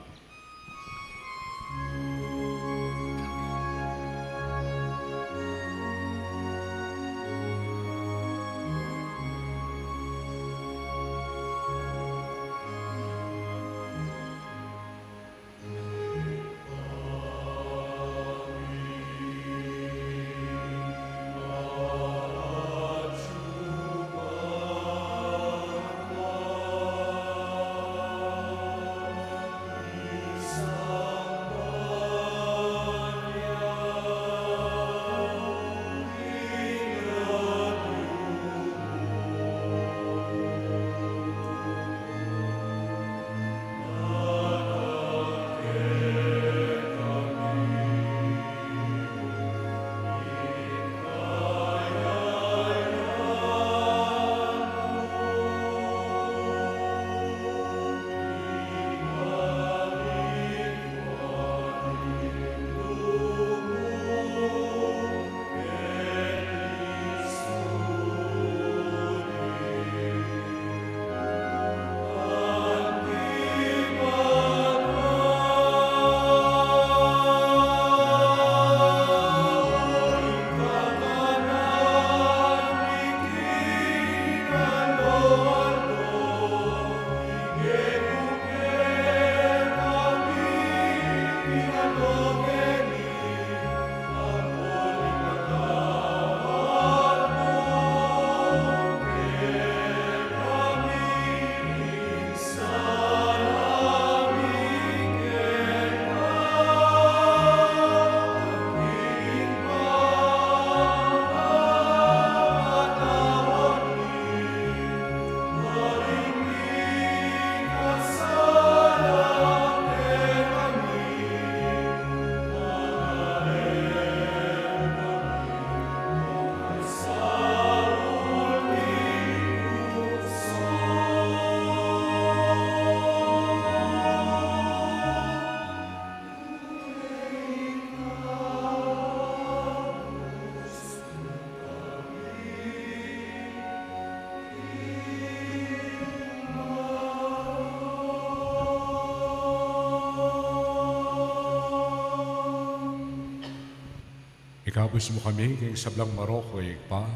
Kabus mu kami king sablang marok, O Ibpa,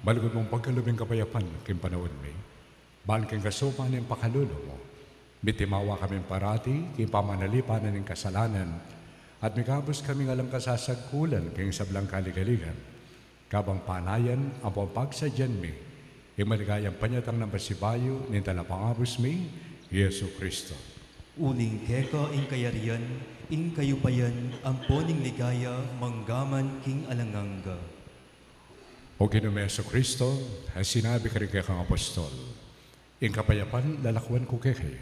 malugud mung pagkalub ing kapayapan king panaun mi. Ban king kasupan ning pakalulu mu, mitimawa kami parati king pamanalipan ning kasalanan, at mikabus kami ngan alang kasasagkulan king sablang kaligaligan. Kabang panayan ampong pagsadyan mi ing maligayang panyatang nang pasibayu ning Talapangabus mi, Jesu Kristo. Uling keka ing kayarian, ing kayupayan, ampo ning ligaya, manggaman king alang angga. O Ginu mi Jesu Kristo, a sinabi karing kekang apostol, ing kapayapan lalakuan ku kekayu,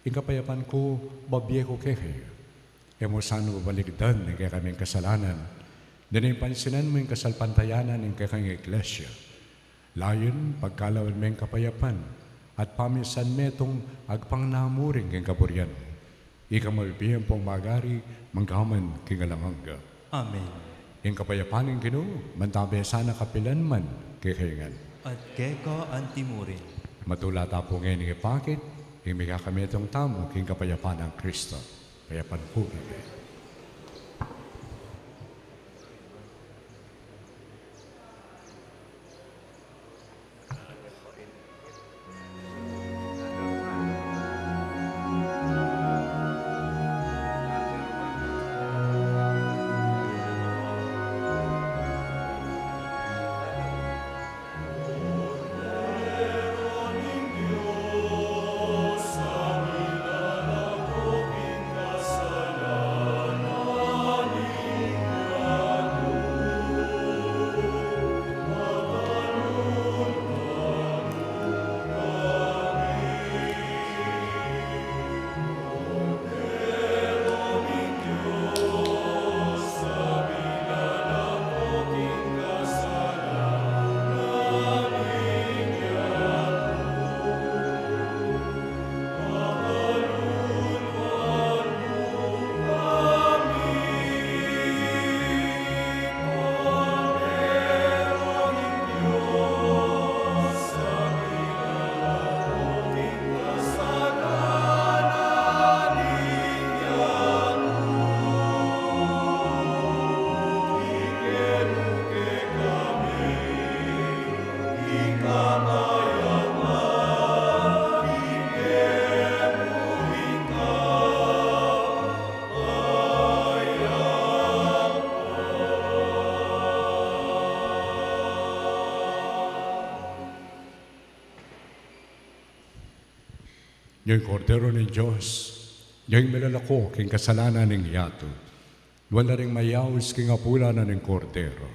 ing kapayapan ku babie ku kekayu. E mu sana babalikdan ing kekaming kasalanan, nune pansinan mu ing kasalpantayanan ning kekang Iglesia. Layun pagkalawan me ing kapayapan, at pamisan metung agpang namuring king kaburian. Ika mabibie ampong magari, manggaman king alang angga. Amen. Ing kapayapan ning Ginu, mantabe sana kapilan man kekayu ngan. At keka antimurin. Matula ta pu ngeni ipakit ing mikakametung tamu king kapayapan nang Kristo. Kayapan ku kekayu. Ing Kordero ning Dios, ing milalako king kasalanan ning yatu. Nuan la ring mayaus king apulan ning Kordero.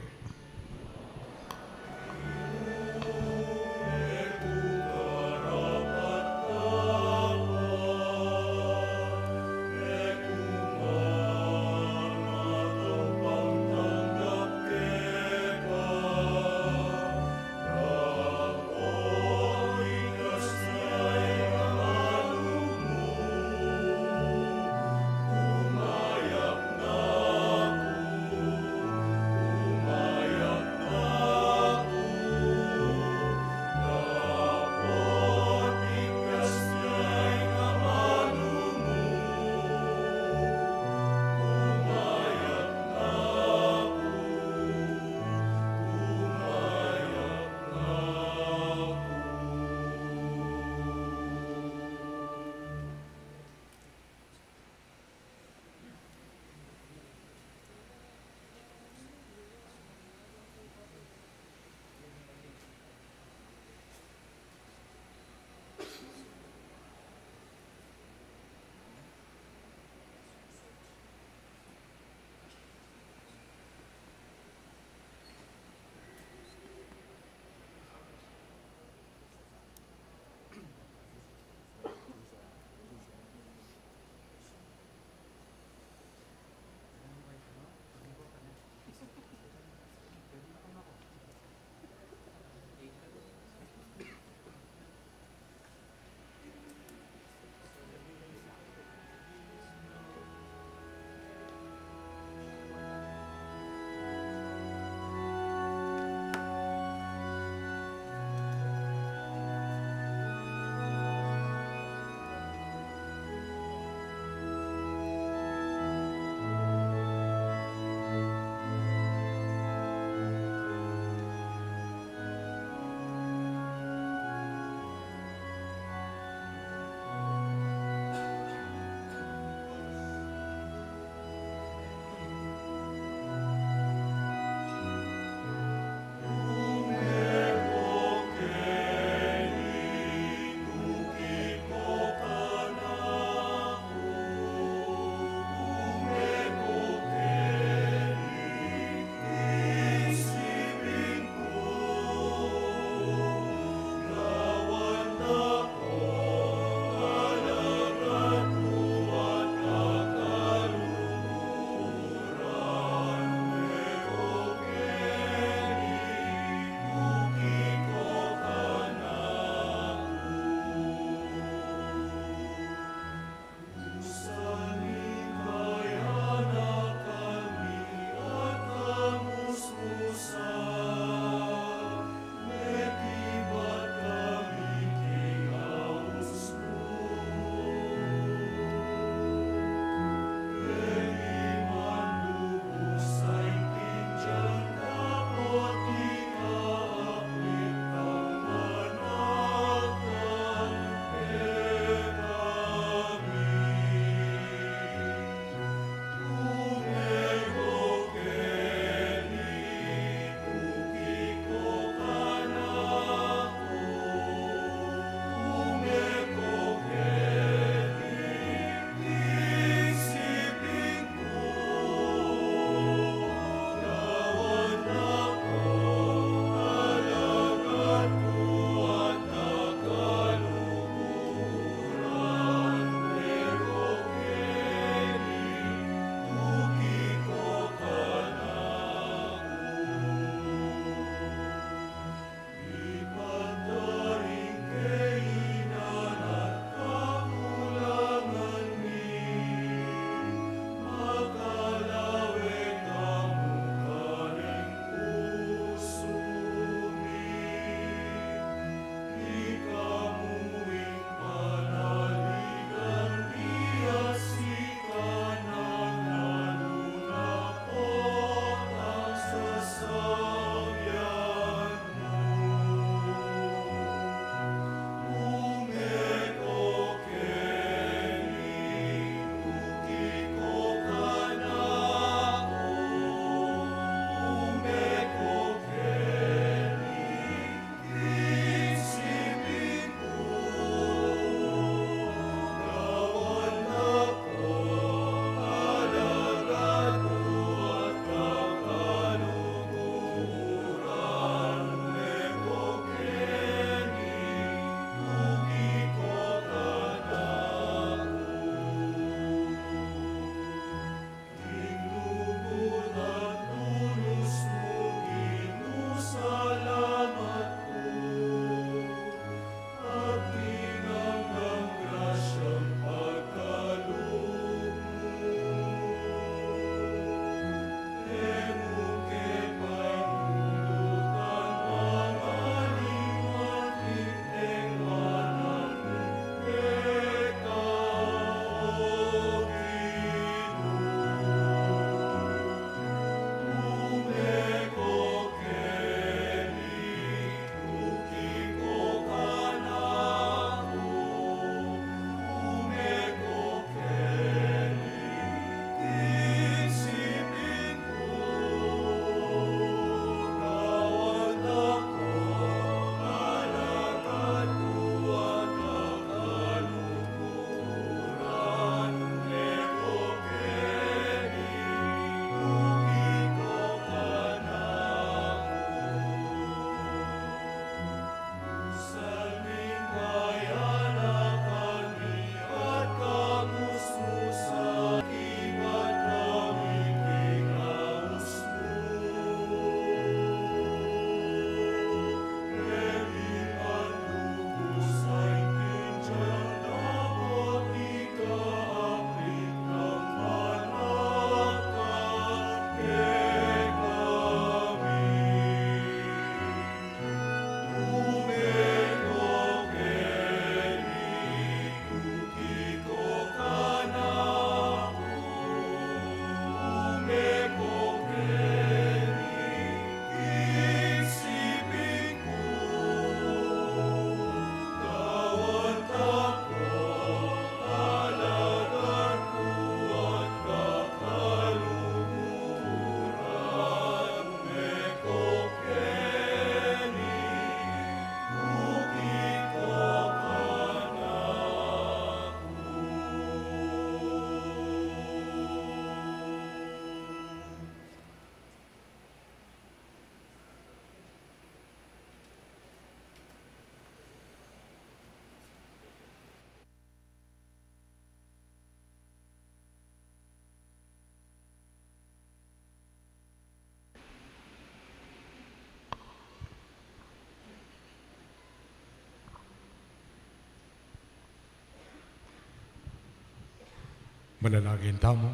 Manalangin tamu.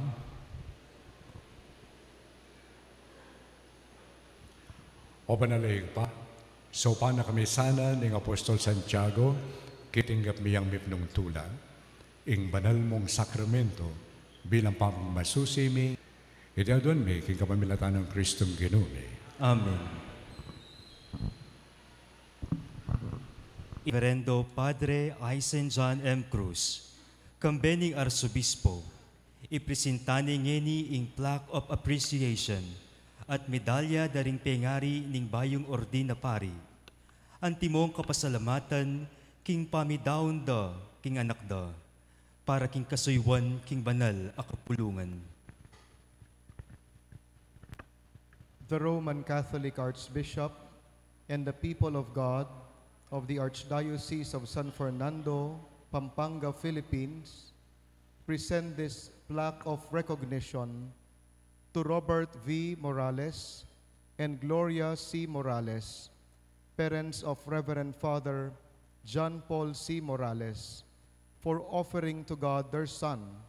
O banal a Ibpa, saupan na kami sana ning Apostol Santiago, king tinggap mi yang mipnung tula, ing banal mung sakramento, bilang pamasusi mi, iti aduan mi king kapamilatan nang Kristong Ginu mi. Amen. Reverendo Padre Aisen John M. Cruz, kambe ning Arsobispo, ipresinta ne ngeni ing Plaque of Appreciation at medalya da ring pengari ning bayung ordin a pari. Antimong kapasalamatan king pamidaun da king anak da, para king kasuyuan king banal a kapulungan. The Roman Catholic Archbishop and the people of God of the Archdiocese of San Fernando, Pampanga, Philippines, present this plaque of recognition to Robert V. Morales and Gloria C. Morales, parents of Reverend Father John Paul C. Morales, for offering to God their son,